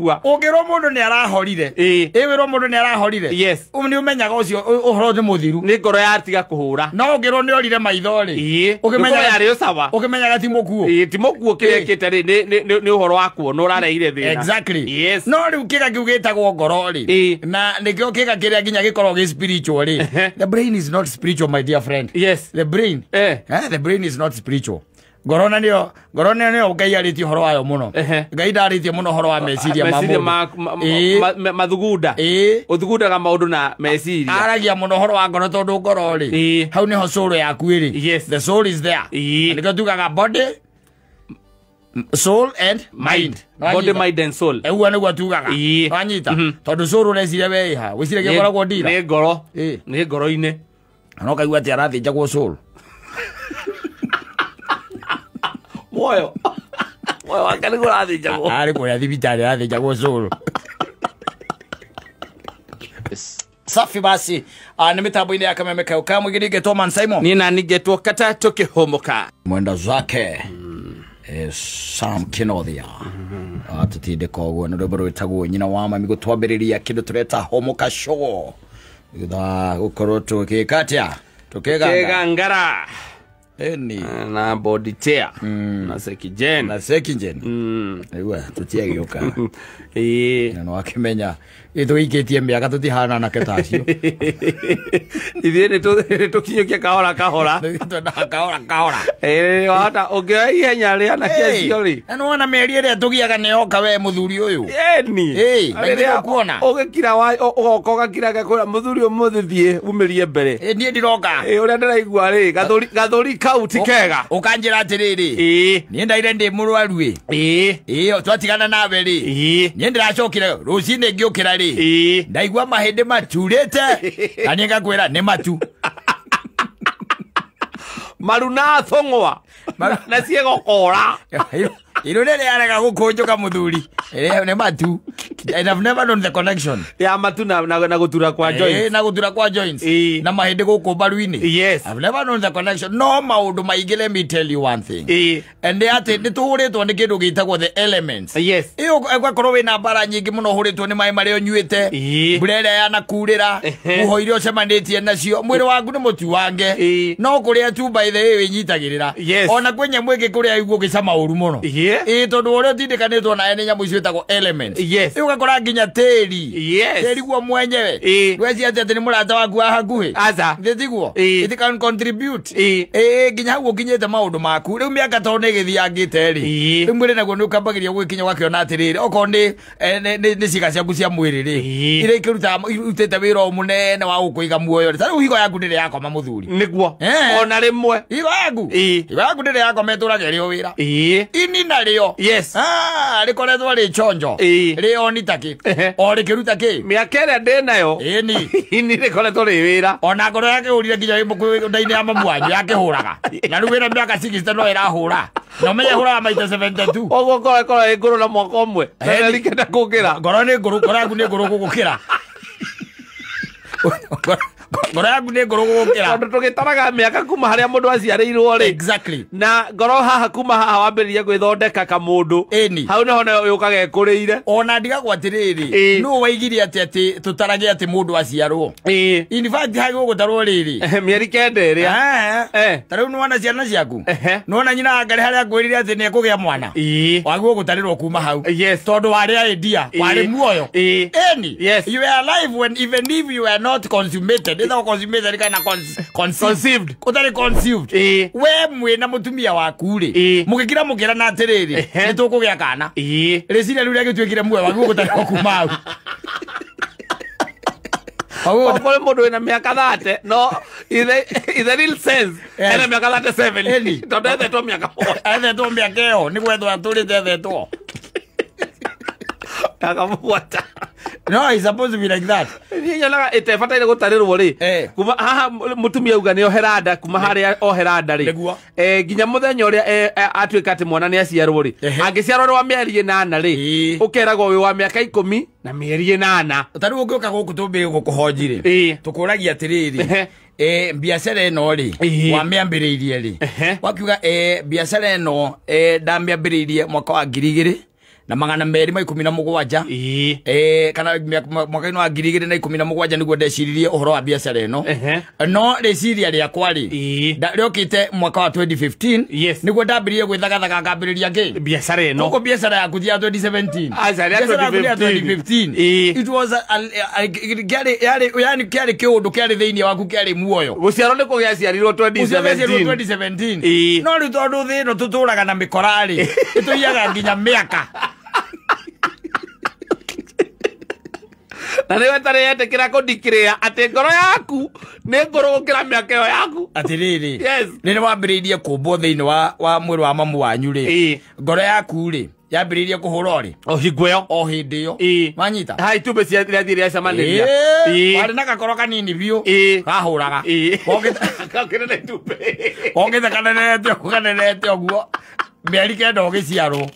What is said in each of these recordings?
Gũkua. Ũngĩrwo mũndũ nĩ arahorire, ĩwĩrwo mũndũ nĩ arahorire, Yes. nĩ ũmenyaga ũcio ũhoro nĩ mũthiru. Nĩ ngoro yatiga kũhũra. No ũngĩrwo nĩ orire maitho rĩ, Ũkĩmenyaga yarĩ ũcawa. Ũkĩmenyaga ti mũkuũ. Ĩĩ, ti mũkuũ. Kĩrĩa ĩkĩte rĩ, nĩ ũhoro wa kuona ũrarehire thĩna. Exactly. Yes. No rĩu kĩga kĩu gĩtagwo ngoro rĩ, na nĩkĩo kĩga kĩrĩa nginya gĩkoragwo gĩ spiritual rĩ. The brain is not spiritual, my dear friend. Yes. The brain, the brain is not spiritual. Ngoro na nĩyo, ngoro na nĩyo Ngai arĩtie ũhoro wayo mũno. Ngai ndarĩtie mũno ũhoro wa meciria ma meciria mũndũ. Mathugunda. Ũthugundaga maũndũ na meciria. Aragia mũno ũhoro wa ngoro tondũ ngoro rĩ, hau nĩho soul yaku ĩrĩ. The soul is there. Na nĩkĩo tugaga body, soul and mind. Body, Nĩwanyita? mind and soul. Ũguo nĩguo tugaga. Nĩwanyita? Tondũ soul ũreciria we ĩha wĩciragia ũkoragwo ndira. Nĩ ngoro. Nĩ ngoro-inĩ. Na no kaigua atĩ arathĩnjagwo soul. Muoyo, muoyo wake nĩguo ũrathĩnjagwo. Arĩ kũrĩa thibitarĩ arathĩnjagwo soul. Safi basi. Nĩ mĩtambo-inĩ ya Kameme kau ka mũingĩ ningĩtwo Man Simon. Niĩ nani ngetwo kata tũkĩhũmũka. Mwenda zake, Sam Kinothia atũtindĩka ũguo nĩ rwĩmbo rwĩtagwo Nyina wa Mami gũtwambĩrĩria kĩndũ tũreta Homoka Show thutha gũkorwo tũgĩka atĩa, tũkĩganga. Kĩgangara. Ĩni. Na body chair na sekijen. Na sekijen rĩu tũtiagĩũka. Na nĩwakĩmenya ĩtũikĩtie mĩaka tũtihana anake ta acio. Ithuĩ nĩ tũkinyũkia kahora kahora. Twendaga kahora kahora. Ĩĩ, wahota ũngĩoya ihenya rĩa anake acio rĩ. Na nĩwona mĩeri ĩrĩa tũgiaga nĩyoka we mũthuri ũyũ. Ĩni. Ĩĩ, na Rĩrĩa nginya ũkuona. ũgĩkira ũgoka ũgakira gakwĩra mũthuri ũmũthĩ thiĩ umĩrie mbere. Ĩ, niĩ ndiroka. Ĩĩ, ũrĩa ndĩraigua rĩ, gathũri kau ti kega. Ũkanjĩra atĩrĩrĩ, niĩ ndaire ndĩ mũrwaru ĩ. Ĩĩ, twatigana nawe rĩ, niĩ ndĩracokire rũcinĩ ngĩũkĩra rĩ, ndaigua mahĩndĩ maturĩte na niĩ ngakwĩra nĩ matu. Maru na thũng'wa na ciĩgokora. Iru rĩrĩ yarega gũkũnjũka mũthuri. Ĩĩ, nĩ matu. And I've never known the connection. Ya matu na gũtura kwa joints. Na gũtura kwa joints. Na mahĩndĩ gũkũ mbaru-inĩ. Yes. I've never known the connection. No maũndũ maingĩ, let me tell you one thing. And nĩ atĩ nĩ tũhũrĩtwo nĩ kĩndũ gĩtagwo the elements. Yes. Ĩyo ũgakorwo wĩna mbara nyingĩ mũno ũhũrĩtwo nĩ maĩ marĩa ũnyuĩte, mbura ĩrĩa yanakurĩra, huho iria ũcemanĩtie nacio, mwĩrĩ waku nĩ mũtuange. No kũrĩa tu by the way wĩnyitagĩrĩra. Yes. Ona kwĩ nyamũ ĩngĩ kũrĩa igua ũgĩcama ũru mũno. Ĩĩ, tondũ ũrĩa ũtindĩkanĩtwo nawe nĩ nyamũ icio ĩtagwo elements. Yes. Rĩu ũgakora nginya tĩri. Yes. Tĩri guo mwenyewe. Ndweciria atĩ nĩ mũrata waku wa hakuhĩ. Aca. Thĩ tiguo? Ĩĩ. It can contribute. Ĩĩ. Ĩĩ, nginya hau ũkinyĩte maũndũ maku. Rĩu mĩaka tondũ nĩ ĩgĩthiangĩte rĩ. Ĩĩ. Rĩu mwĩrĩ naguo nĩ ũkambagĩria gwĩkinya ũgakĩona atĩrĩrĩ, okorwo nĩ nĩ ciĩga ciaku cia mwĩrĩ rĩ, iria ikĩrutaga irutĩte wĩra o mũnene wa gũkũiga muoyo rĩ. Ta rĩu higo yaku ndĩrĩ yakoma mũthuri. Nĩguo. Ona rĩmwe. Higo yaku. Ĩĩ. Higo yaku ndĩrĩ yakoma ĩtũraga ĩrĩ o wĩra. Ĩĩ. Ini narĩo. Yes. Ah, rĩkoretwo rĩ chonjo. Ĩĩ. Rĩ oni takĩ. O rĩkĩruta kĩ? Mĩaka ĩrĩa ndĩ nayo. Ĩni. Ini rĩkoretwo rĩ wĩra. Ona ngoro yakĩhũrire nginya nda-inĩ ya mamu wanyu yakĩhũraga. Na rĩu wĩna mĩaka 60 no ĩrahũra. Na ũmenye ĩhũraga maita 72. Ũguo ngoro ĩkorwo ĩ ngũrũ na mwaka ũmwe. Na Ĩni. nĩrikenda kũngĩra. Ngoro nĩ ngũrũ, ngoro yaku nĩ ngũrũ gũgũkĩra. Ngoro yaku nĩ ngũrũ gũgũkĩra. Tondũ tũgĩtaraga mĩaka kuma harĩa mũndũ aciarĩirwo rĩ. Exactly. Na ngoro haha kuma haha wambĩrĩria gwĩthondeka kamũndũ. Ĩni. Hau nĩho nayo yũkaga ĩkũrĩire. Ona ndigagwo atĩrĩrĩ, nũ waigire atĩ tũtarage atĩ mũndũ aciarwo? Ĩĩ. In fact, hagĩrĩirwo gũtarwo rĩrĩ. Mĩeri 9 ĩrĩa. Ta rĩu nĩwona ciana ciaku? Ehe. Nĩwona nyina wa Ngarĩ harĩa akwĩrire atĩ nĩekũgĩa mwana? Ĩĩ. Wagĩrĩirwo gũtarĩrwo kuma hau. Yes. Tondũ warĩ idea, Ĩĩ. warĩ muoyo. Ĩĩ. Ĩni. Yes. You were alive when even if you were not consummated. Ĩtagwo consummated kana conceived. Conceived. Ũtarĩ conceived. Ĩĩ. We mwĩna mũtumia waku rĩ, Ĩĩ. mũgĩkira mũkĩrana atĩrĩrĩ, Ehe. nĩ tũkũgĩa kana. Ĩĩ. Rĩciria rĩu rĩagĩtuĩkire muoyo, wagĩrĩirwo gũtarĩrwo kuma hau. Wagĩrĩirwo Okorwo mũndũ wĩna mĩaka 30, no in the real sense, Yes. ena mĩaka 37. Ĩni. Tondũ ethetwo mĩaka 4. Ethetwo mĩaka ĩyo, nĩ gwethwo atũrĩte ethetwo. Mĩaka 7. No, it's supposed to be like that. Niĩ nyonaga ĩtebataire gũtarĩrwo rĩ. Eh. Kuma haha mũtumia auga nĩ ohera nda, kuma harĩa ohera nda rĩ. Nĩguo. Nginya mũthenya ũrĩa atuĩka atĩ mwana nĩ aciarwo rĩ. Ehe. Angĩciarwo nĩ wa mĩeri 8 rĩ, Ĩĩ. ũkeragwo wĩ wa mĩaka 10 na mĩeri 8. Ta rĩu ũngĩũka gũkũ tũmbĩ gũkũhonji rĩ, Ĩĩ. tũkũragia atĩrĩrĩ, Ehe. Biacara ĩno rĩ, Ĩĩ. wamĩambĩrĩirie rĩ? Ehe. Wakiuga biacara ĩno ndamĩambĩrĩirie mwaka wa 2021. na magana merĩ ma ikũmi na mũgwanja. Kana mwaka-inĩ wa 2017 nĩguo ndeciririe ũhoro wa biacara ĩno. No rĩciria rĩakwa rĩ rĩokĩte mwaka wa 2015. Yes. Nĩguo ndambĩrĩrie gwĩthagathaga ngambĩrĩria kĩ biacara ĩno. Koguo biacara yaku ti ya 2017. Aca, ya Biacara yaku nĩ ya 2015. 2015. It was yani kĩarĩ kĩũndũ kĩarĩ thĩinĩ waku, kĩarĩ muoyo. Gũciarwo nĩ kũgĩaciarirwo 2017. 2017. No rĩu tondũ thĩ ĩno tũtũraga na mĩkora rĩ, ĩtũiyaga nginya mĩaka. Na nĩwe tarĩ yetĩkĩra kũndikĩrĩa atĩ ngoro yaku nĩ ngũrũ gũkĩra mĩaka ĩyo yaku. Atĩrĩrĩ, Yes. rĩrĩa wambĩrĩirie kũmbwo thĩinĩ wa mwĩrĩ wa mamu wanyu rĩ, ngoro yaku rĩ yambĩrĩirie kũhũra rĩ O hingo ĩyo. O hĩndĩ ĩyo. Wanyita? Ha itumbĩ cia rĩathiĩ rĩacemanĩria. Warĩ na gakoro kanini biũ kahũraga. Gakĩrĩ na itumbĩ. Okĩte kanenete ũguo mĩeri 9 ũgĩciarwo.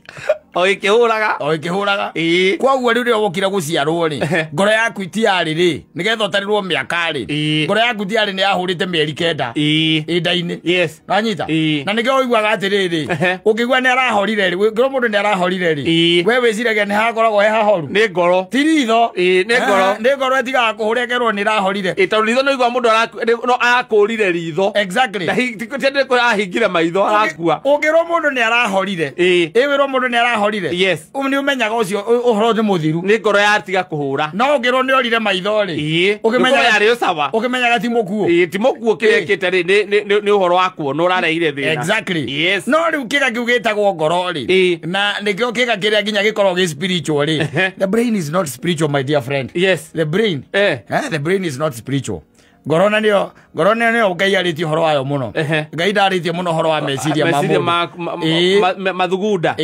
O ĩkĩhũraga. O ĩkĩhũraga. Koguo rĩu rĩrĩa wokire gũciarwo rĩ, ngoro yaku itiarĩ rĩ, nĩgetha ũtarĩrwo mĩaka rĩ, ngoro yaku itiarĩ nĩ yahũrĩte mĩeri 9 ĩ nda-inĩ. Yes. Wanyita? Na nĩkĩo ũiguaga atĩrĩrĩ, ũngĩigua nĩ arahorire rĩ, ngĩrwo mũndũ nĩ arahorire rĩ, we wĩciragia nĩ hakoragwo he hahoru. Nĩ ngoro. Ti ritho. Nĩ ngoro. Nĩ ngoro ĩtigaga kũhũra ĩkerwo nĩ ĩrahorire. Tondũ ritho nĩ ũiguaga mũndũ no arakũrire ritho. Exactly. Na ahingire maitho arakua. Ũngĩrwo mũndũ nĩ arahorire. Ĩwĩrwo mũndũ nĩ arahorire. Yes. Nĩ ũmenyaga ũcio ũhoro nĩ mũthiru. Nĩ ngoro yatiga kũhũra. No ũngĩrwo nĩ orire maitho rĩ. Ũkĩmenyaga yarĩ ũcawa. Ũkĩmenyaga ti mũkuũ. Ti mũkuũ kĩrĩa ĩkĩte rĩ, nĩ ũhoro wa kuona ũrareire thĩna. Exactly. Yes. No rĩu kĩga kĩu gĩtagwo ngoro rĩ. Na nĩkĩo kĩga kĩrĩa nginya gĩkoragwo gĩ spiritual rĩ. The brain is not spiritual, my dear friend. Yes. The brain. The brain is not spiritual. Ngoro na nĩyo, ngoro nĩyo Ngai arĩtie ũhoro wayo mũno. Ngai ndarĩtie mũno ũhoro wa meciria ma mũndũ. Mathugunda.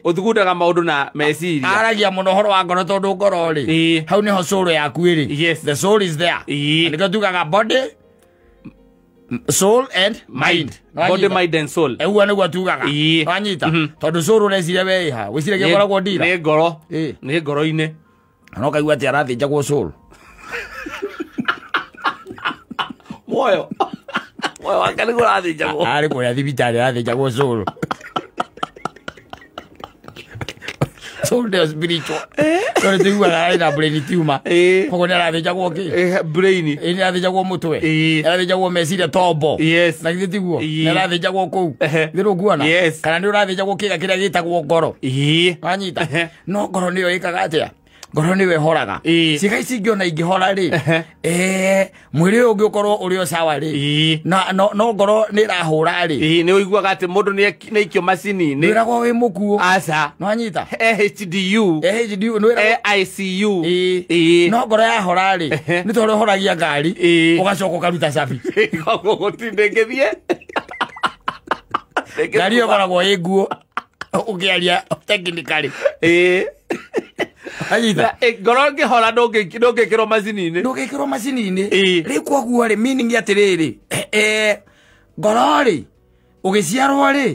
Ũthugundaga maũndũ na meciria. Aragia mũno ũhoro wa ngoro tondũ ngoro rĩ, hau nĩho soul yaku ĩrĩ. Yes. The soul is there. Nĩkĩo tugaga body, soul and mind. Body, mind and soul. Ũguo nĩguo tugaga. Wanyita? Tondũ soul ũreciria we ĩha, wĩciragia ĩkoragwo ndira. Nĩ ngoro. Nĩ ngoro-inĩ. Na ũkaigua atĩ arathĩnjagwo soul. Muoyo. Muoyo wake nĩguo ũrathĩnjagwo. Arĩ kũrĩa thibitarĩ arathĩnjagwo soul. Soul nĩyo spiritual. Tondũ tũiguaga arĩ na brain tumor. Koguo nĩ arathĩnjagwo kĩ? Brain. Nĩ arathĩnjagwo mũtwe. Nĩ arathĩnjagwo meciria tombo. Yes. Na githĩ tiguo? Nĩ arathĩnjagwo kũu. Githĩ ndũkuona? Yes. Kana nĩ ũrathĩnjagwo kĩga kĩrĩa gĩtagwo ngoro. Wanyita? No ngoro nĩyo ĩkaga atĩa? Ngoro nĩyo ĩhoraga. Ciĩga ici ingĩ ona ingĩhora rĩ, mwĩrĩ ũyũ ũngĩ ũkorwo ũrĩ o sawa rĩ, na no ngoro nĩ ĩrahũra rĩ. Nĩ ũiguaga atĩ mũndũ nĩ aikio macini-inĩ. Ndwĩragwo wĩ mũkuũ. Aca. Nĩwanyita? HDU. HDU, nĩwĩragwo ICU. No ngoro yahora rĩ, nĩ ta ũrĩa ũhoragia ngari, ũgacoka ũkaruta cabi. Koguo gũtindĩngĩthiĩ. Ngari ĩyo ĩkoragwo ĩ nguo, ũkĩaria technically. Anyita. Ngoro ĩngĩhora ndũngĩkĩrwo macini-inĩ. Ndũngĩkĩrwo macini-inĩ. Rĩu koguo rĩ, meaning atĩrĩrĩ, ngoro rĩ, ũgĩciarwo rĩ,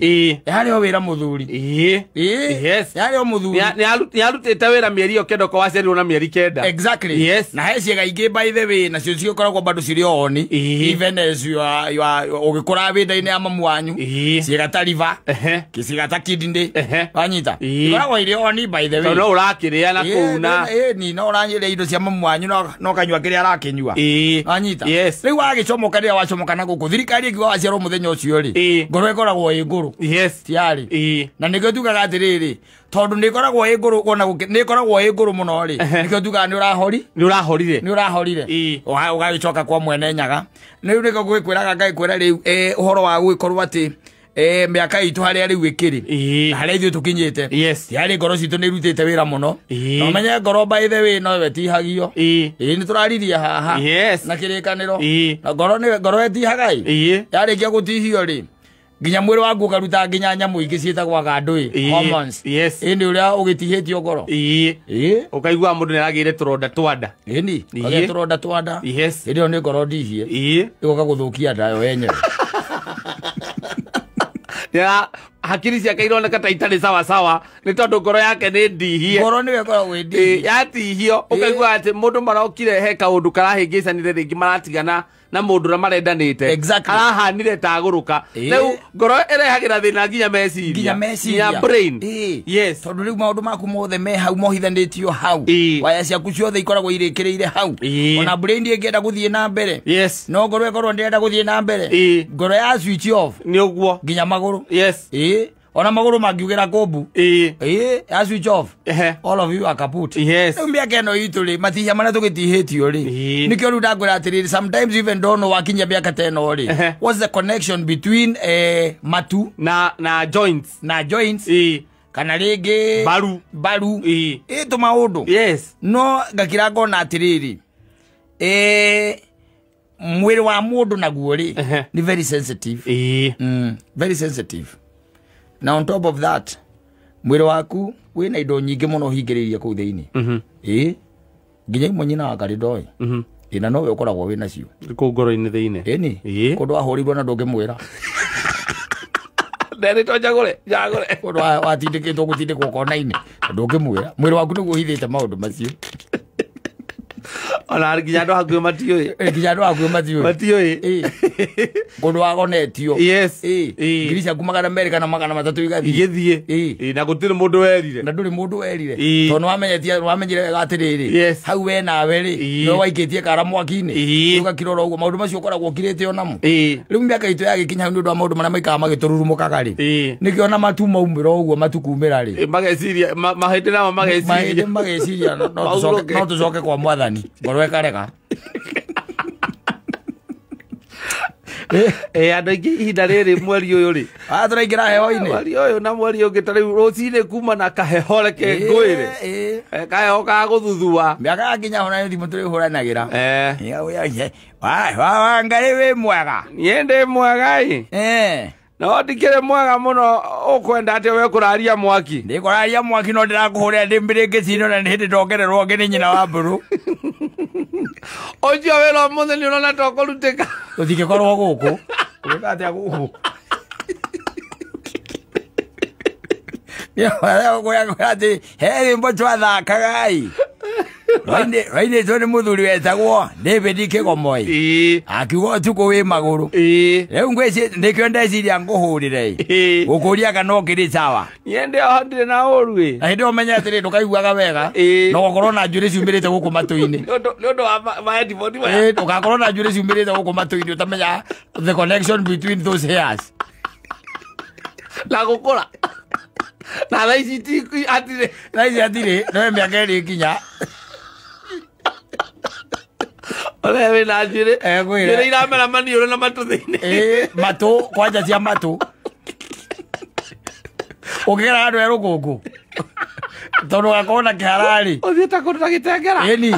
yarĩ o wĩra mũthuri. Yes. Yarĩ o mũthuri. Nĩ arutĩte wĩra mĩeri ĩyo 9 ko waciarirwo na mĩeri 9. Exactly. Yes. Na he ciĩga ingĩ by the way, nacio cigĩkoragwo bado cirĩ o on. Even as you are ũgĩkũra wĩ nda-inĩ ya mamu wanyu. Ciĩga ta liver, ciĩga ta kidney. Wanyita? Ikoragwo irĩ on by the way. Tondũ no ũrakĩrĩa na kũu na no ũranyĩrĩa indo cia mamu wanyu no kanyua kĩrĩa arakĩnyua. Wanyita? Yes. Rĩu wagĩcomoka rĩrĩa wacomoka na gũkũ, thirikari ĩkiuga waciarwo mũthenya ũcio rĩ, ngoro ĩkoragwo ĩ ngũrũ. Yes. Tiarĩ. Na nĩkĩo tugaga atĩrĩrĩ, tondũ nĩ ĩkoragwo ĩ ngũrũ, ona nĩ ĩkoragwo ĩ ngũrũ mũno rĩ, nĩkĩo tugaga nĩ ũrahori. Nĩ ũrahorire. Nĩ ũrahorire. Ũgagĩcoka kwa mwene Nyaga. Rĩu nĩkĩo ngũgĩkwĩraga ngagĩkwĩra rĩu, ũhoro wa gũgĩkorwo atĩ, mĩaka itũ harĩa rĩu ĩkĩrĩ, harĩa ithuĩ tũkinyĩte. Yes. Tiarĩ ngoro citũ nĩ irutĩte wĩra mũno. Na ũmenye ngoro by the way no ĩtihagio. Nĩ tũraririe haha. Yes. Na kĩrĩkanĩro. Na ngoro nĩ ngoro ĩtihaga ĩ. Yarĩkia gũtihio rĩ, nginya mwĩrĩ waku ũkaruta nginya nyamũ ingĩ ciĩtagwo gandũĩ, hormones. Yes. Ĩ nĩ ũrĩa ũgĩtihĩtio ngoro. Ũkaigua mũndũ nĩ aragĩire tũronda twa nda. Ĩni, ũkagĩa tũronda twa nda. Yes. Hĩndĩ ĩyo nĩ ngoro ndihie. Ĩgoka gũthũkia nda yo yenyewe. Ya Hakiri ciake ironeka ta itarĩ sawa sawa nĩ tondũ ngoro yake nĩ ndihie. Ngoro nĩwe ĩkoragwo ĩ ndihie. Yatihio ũkaigua atĩ mũndũ marokire he kaũndũ karahĩngĩcanire rĩngĩ maratigana na mũndũ ũrĩa marendanĩte. Exactly. Arahanire ta agũrũka. Rĩu ngoro ĩrehagĩra thĩna nginya meciria. Nginya meciria. Nginya brain. Yes. Tondũ rĩu maũndũ maku mothe me hau mohithanĩtio hau. Waya ciaku ciothe ikoragwo irĩkĩrĩire hau. Ona brain ĩngĩenda gũthiĩ na mbere. Yes. No ngoro ĩkorwo ndĩrenda gũthiĩ na mbere. Ngoro ya switch off. Nĩ ũguo. Nginya magũrũ. Yes. Ona magũrũ mangiugĩra kũmbu. Ya switch off. All of you are kaput. Yes. Rĩu mĩaka ĩno itũ rĩ, matihia marĩa tũgĩtihĩtio rĩ. Nĩkĩo rĩu ndakwĩra atĩrĩrĩ, sometimes you even don't know wakinyia mĩaka ta ĩno rĩ. What's the connection between matu na joints? Na joints. Kana rĩngĩ baru. Baru. Tũmaũndũ. Yes. No ngakira ngona atĩrĩrĩ, mwĩrĩ wa mũndũ naguo rĩ, nĩ very sensitive. Very sensitive. Na on top of that, mwĩrĩ waku wĩna indo nyingĩ mũno ũhingĩrĩirie kũu thĩinĩ. Nginya imwe nyina wa karĩ ndoĩ. Na nowe ũkoragwo wĩ nacio. Kũu ngoro-inĩ thĩinĩ. Ĩni. Kũndũ wahũrirwo na ndũngĩmwĩra. Nderĩtwo njagũre, njagũre. Kũndũ watindĩkĩtwo gũtindĩkwo kona-inĩ na ndũngĩmwĩra. Mwĩrĩ waku nĩguo ũhithĩte maũndũ macio. Ona nginya andũ hakuhĩ matiũĩ. Nginya andũ hakuhĩ matiũĩ. Matiũĩ. Kũndũ wagonetio. Yes. Ngiri ciaku 200 kana 300 igathiĩ. Igĩthiĩ. Na gũtirĩ mũndũ werire. Na ndũrĩ mũndũ werire. Tondũ nĩwamenyire wega atĩrĩrĩ. Yes. Hau we nawe rĩ, nĩwe waikĩtie kara mwaki-inĩ. Ũgakira oro ũguo maũndũ macio ũkoragwo ũkirĩte onamo. Rĩu mĩaka itũ yagĩkinya hau nĩ ũndũ wa maũndũ marĩa maikaraga magĩtũrurumũkaga rĩ. Nĩkĩo ona matu maumĩra ũguo matukumĩra rĩ. Mageciria, mahĩndĩ namo mageciria. Mahĩndĩ mageciria, no tũcoke kwa mwathani. Ngoro ĩkarega. Andũ aingĩ ihinda rĩrĩ mweri ũyũ rĩ. Tũraingĩra heho-inĩ. Mweri ũyũ na mweri ũngĩ ta rĩu rũcinĩ kuma na kaheho reke ngwĩre. Kaheho ka gũthuthua. Mĩaka yakinya ho na thimũ tũrĩhũranagĩra. Wa Ngai wĩ mwega. Niĩ ndĩ mwega ĩ. No ndikĩrĩ mwega mũno ũkwenda atĩ we kũraria mwaki. Ndĩkũraria mwaki no ndĩrakũhũrĩra ndĩ mbĩrĩngĩci-inĩ na nĩ hĩndĩ ndongererwo ũngĩ nĩ nyina wa mbũrũ. Ũcio wĩra ũmũthĩ nĩ ũrona ta ũkũrutĩka. Tũtingĩkorwo gũkũ. Ũgwĩka atĩa gũkũ? Atĩ he rwĩmbo twathakaga ĩ. Rwainĩtwo nĩ mũthuri wetagwo David Kĩgomoi. Akiuga ũtukũ wĩ magũrũ. Rĩu nĩkĩo ndeciria ngũhũrĩre ĩ. Gũkũria kana ũkĩrĩ sawa. Niĩ ndĩ oho ndirĩ na ũru ĩ. Na hĩndĩ ĩyo ũmenye atĩrĩ ndũkaiguaga wega. No ũgakorwo na njuĩrĩ ciumĩrĩte gũkũ matũ-inĩ. Nĩ ũndũ wa ma headphone maya. Ũgakorwo na njuĩrĩ ciumĩrĩte gũkũ matũ-inĩ ũtamenya the connection between those hairs. Na gũkũra. Na thaa ici hatirĩ. Thaa ici hatirĩ, no mĩaka ĩrĩ ĩkinya. Ũrĩa wĩna njuĩrĩ. Njuĩrĩ iramera maniũrũ na matũ thĩinĩ. Matũ, kwanja cia matũ. Ũngĩgera handũ he rũkũngũ. Tondũ ũgakorwo na kĩhararĩ. Ũthiĩte kũndũ ta Gĩtengera. Ĩni.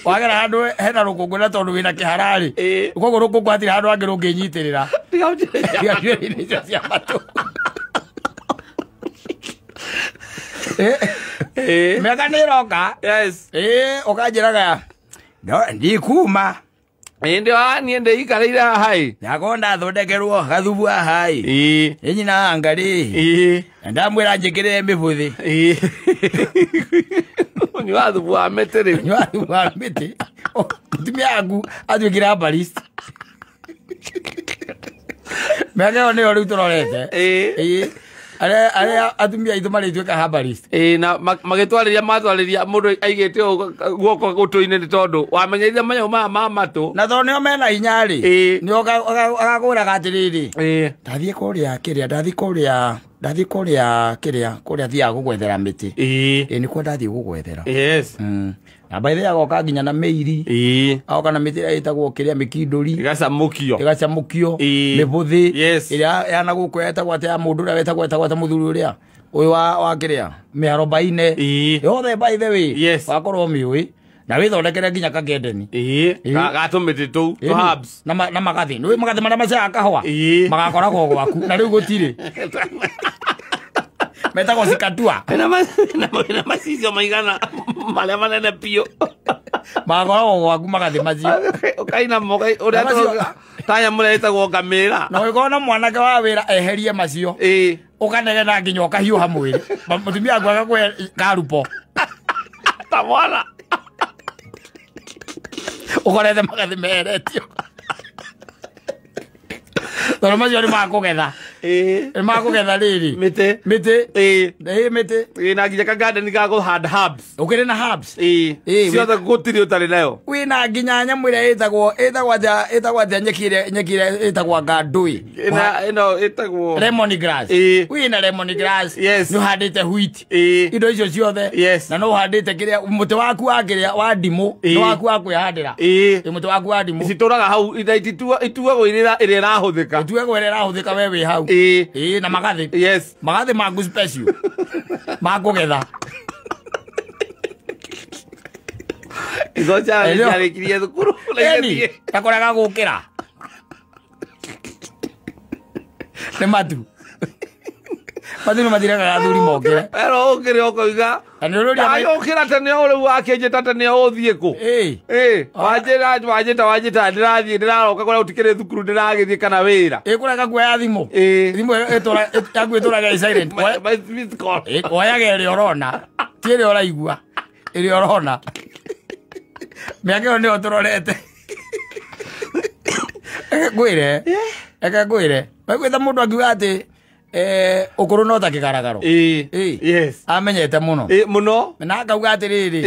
Wagera handũ hena rũkũngũ na tondũ wĩna kĩhararĩ. Koguo rũkũngũ hatirĩ handũ hangĩ rũngĩnyitĩrĩra. Tiga njuĩrĩ. Tiga njuĩrĩ icio cia matũ. Mĩaka nĩ ĩroka. Yes. Ũkanjĩraga ndikuma. Ĩndĩ wa niĩ ndĩikarĩire haha ĩ. Ndakorwo ndathondekerwo gathubu haha ĩ. Ĩ nyina wa Ngarĩ. Na ndamwĩra njĩkĩrĩre mĩbũthĩ. Ũnyua thubu wa mĩtĩ rĩu. Ũnyua thubu wa mĩtĩ. Mũtumia waku atuĩkire herbalist. Mĩaka ĩyo nĩyo rĩu tũrorete. Arĩa atumia aitũ marĩtuĩka herbalist. Na magĩtwarĩria matwarĩria mũndũ aigĩte guoko gũtũ-inĩ nĩ tondũ wamenyerire manyamũ maya ma matũ. Na tondũ nĩo mena hinya rĩ, nĩo agakũraga atĩrĩrĩ. Ndathiĩ kũrĩa kĩrĩa, ndathiĩ kũrĩa, ndathiĩ kũrĩa kĩrĩa, kũrĩa thiaga gũgwethera mĩtĩ. Nĩkuo ndathiĩ gũgwethera. Yes. Na by the way agoka nginya na mĩiri. Agoka na mĩtĩ ĩrĩa ĩtagwo kĩrĩa mĩkindũri. Ĩgacamũkio. Ĩgacamũkio. Mĩbũthĩ. Yes. Ĩrĩa ya na gũkũ yetagwo atĩ ya mũndũ ũrĩa wetagwo atĩ mũthuri ũrĩa. Ũyũ wa kĩrĩa mĩarobaine. Yothe by the way. Yes. Wakorwo mĩũĩ. Na wĩthondekere nginya kagendeni. Gatũmĩtĩ tũu, tũ herbs. Na magathĩ. Nĩũĩ magathĩ marĩa macaga kahũa? Magakoragwo gwaku. Na rĩu gũtirĩ. Metagwo cikatua. Ena macicio maigana marĩa manene biũ. Magakoragwo gwaku magathĩ macio. Ũkainama ũrĩa ta nyamũ ĩrĩa ĩtagwo ngamĩra. Na ũngĩkorwo na mwanake wa wĩra eherie macio. Ũkanegena nginya ũkahiũha mwĩrĩ. Mũtumia waku agakũhe karupo. Ta mwana. Ũkorete magathĩ meheretio. Tondũ macio nĩ makũgetha. Nĩ makũgetha rĩrĩ. Mĩtĩ. Mĩtĩ. Ĩĩ mĩtĩ. Ĩĩ na nginya ka-garden ga kũhanda herbs. Ũkĩrĩ na herbs. Ĩĩ. Ciothe gũtirĩ ũtarĩ nayo. Wĩna nginya nyamũ ĩrĩa ĩtagwo atĩa nyeki ĩrĩa ĩtagwo ngandũĩ. Ĩno ĩtagwo lemon grass. Wĩna lemon grass. Yes. Nĩ ũhandĩte wheat. Ĩĩ. Indo icio ciothe. Yes. Na no ũhandĩte kĩrĩa mũtĩ waku wa kĩrĩa wa ndimũ. Nĩ waku wa kwĩhandĩra. Ĩĩ. Mũtĩ waku wa ndimũ. Citũraga hau ituagwo ĩrĩa ĩrahũthĩka. Ituagwo ĩrĩa ĩrahũthĩka we wĩ hau. Ĩĩ. Ĩĩ na magathĩ. Yes. Magathĩ maku special. Makũgetha. Igo ciarĩkirie thukuru. Eni, takoraga gũkĩra. Nĩ matu. Matu nĩ matirekaga athuri mokĩre. Ero ũkĩre ũkoiga. Na nĩ ũrũria Ũkĩra tene o rĩu wakĩnjĩta tene ũthiĩ kũ? Ĩĩ. Ĩĩ. Wanjĩra wanjĩta ndĩrathiĩ ndĩraroka kũrĩa gũtikĩrĩ thukuru ndĩragĩthiĩ kana wĩra. Ĩĩ kũrega kuoya thimũ. Ĩĩ. Thimũ yaku ĩtũraga ĩ silent. Missed call. Ĩĩ woyaga ĩrĩa ũrona. Ti ĩrĩa ũraigua. Ĩrĩa ũrona. Mĩaka ĩyo nĩyo tũrorete. Reke ngwĩre. Reke ngwĩre. Waiguĩte mũndũ akiuga atĩ ũkũrũ no ta kĩgaragaro. Ĩĩ. Yes. Amenyete mũno. Ĩĩ mũno. Na akauga atĩrĩrĩ.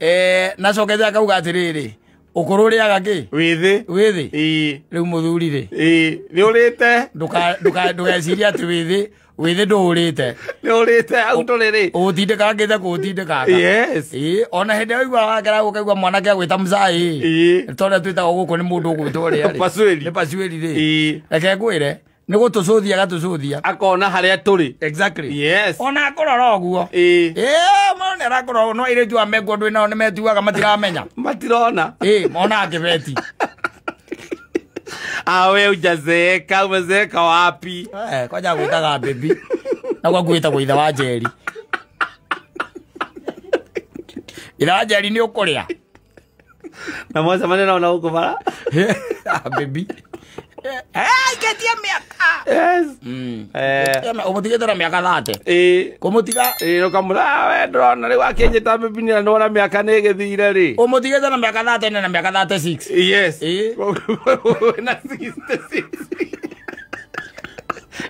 Ĩĩ. Nacokete akauga atĩrĩrĩ. Ũkũrũ ũrĩaga kĩ? Wĩthĩ. Wĩthĩ. Ĩĩ. Rĩu mũthuri rĩ. Ĩĩ. Nĩ ũrĩte. Ndũgecirie atĩ wĩthĩ ndũũrĩte. Nĩ ũrĩte hau tũrĩ rĩ. Ũgũtindĩkangĩte kũũtindĩkanga. Yes. Ĩĩ ona hĩndĩ ĩrĩa ũiguaga wakera ũkaigua mwanake agwĩta mzai. Ĩĩ. Tondũ twĩtagwo gũkũ nĩ mũndũ ũgwĩtwo ũrĩa rĩ. Pasueli. Nĩ pasueli rĩ. Ĩĩ. Reke ngwĩre. Nĩ gũtũcũthia agatũcũthia. Akona harĩa tũrĩ. Exactly. Yes. Ona akũrora ũguo. Ĩĩ. Ĩĩ mũndũ nĩ arakũrora ũguo no airĩtu a mekuo ndwĩ nao nĩ metuaga matiramenya. Matirona. Ĩĩ mona kĩbeti. Awe hujazeeka, umezeeka wapi? Kwanja gwĩtaga baby. Na gwaku gwĩtagwo ithe wa Njeri. Ithe wa Njeri nĩ ũkũrĩa. Na mwacemania nao na gũkũ bara. Baby. Iketie mĩaka. Yes. Ũmũtigĩte na mĩaka 30. Ĩĩ. Kũmũtiga. Ĩĩ ũkamũra we ndĩrona rĩu akĩnjĩta baby na ndona mĩaka nĩ ĩgĩthire rĩ. Ũmũtigĩte na mĩaka 30 na mĩaka 36. Yes. Ĩĩ. Na 66.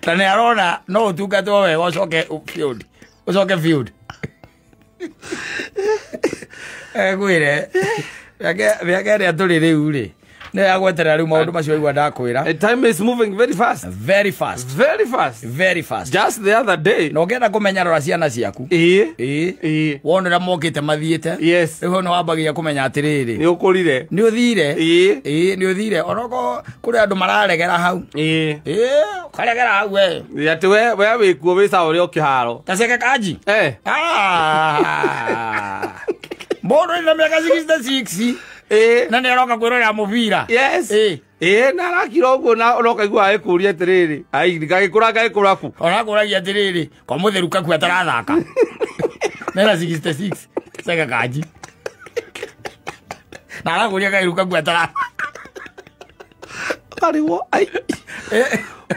Na nĩ arona no ũtungatwo wega ũcoke field. Ũcoke field. Ngwĩre. Mĩaka ĩrĩa tũrĩ rĩu rĩ. Nĩ ya gweterera rĩu maũndũ macio waigua ndakwĩra. Time is moving very fast. Very fast. Very fast. Very fast. Just the other day. Na ũngĩenda kũmenya rora ciana ciaku. Ĩĩ. Ĩĩ. Ĩĩ. Wona ũrĩa mokĩte mathiĩte. Yes. Rĩu hau nĩ wambagia kũmenya atĩrĩrĩ. Nĩ ũkũrire. Nĩ ũthire. Ĩĩ. Ĩĩ nĩ ũthire. Onokorwo kũrĩ andũ mararegera hau. Ĩĩ. Ĩĩ ũkaregera hau we. Atĩ we wĩkuo wĩ sawa ũrĩ o kĩharo. Taceke kanji. Mũndũ ena mĩaka 66. Ĩĩ. Na nĩ aroka kwĩrorera mũbira. Yes. Ĩĩ. Ĩĩ na arakira ũguo na ũrokaigua agĩkũria atĩrĩrĩ. Ai ngagĩkũra ngagĩkũra kũ? Orakũragia atĩrĩrĩ, kwa mũtheru kaku atarathaka. Nena 66. Ceke kanji. Na arakũria kaĩru kaku atarathaka. Karigwo ai.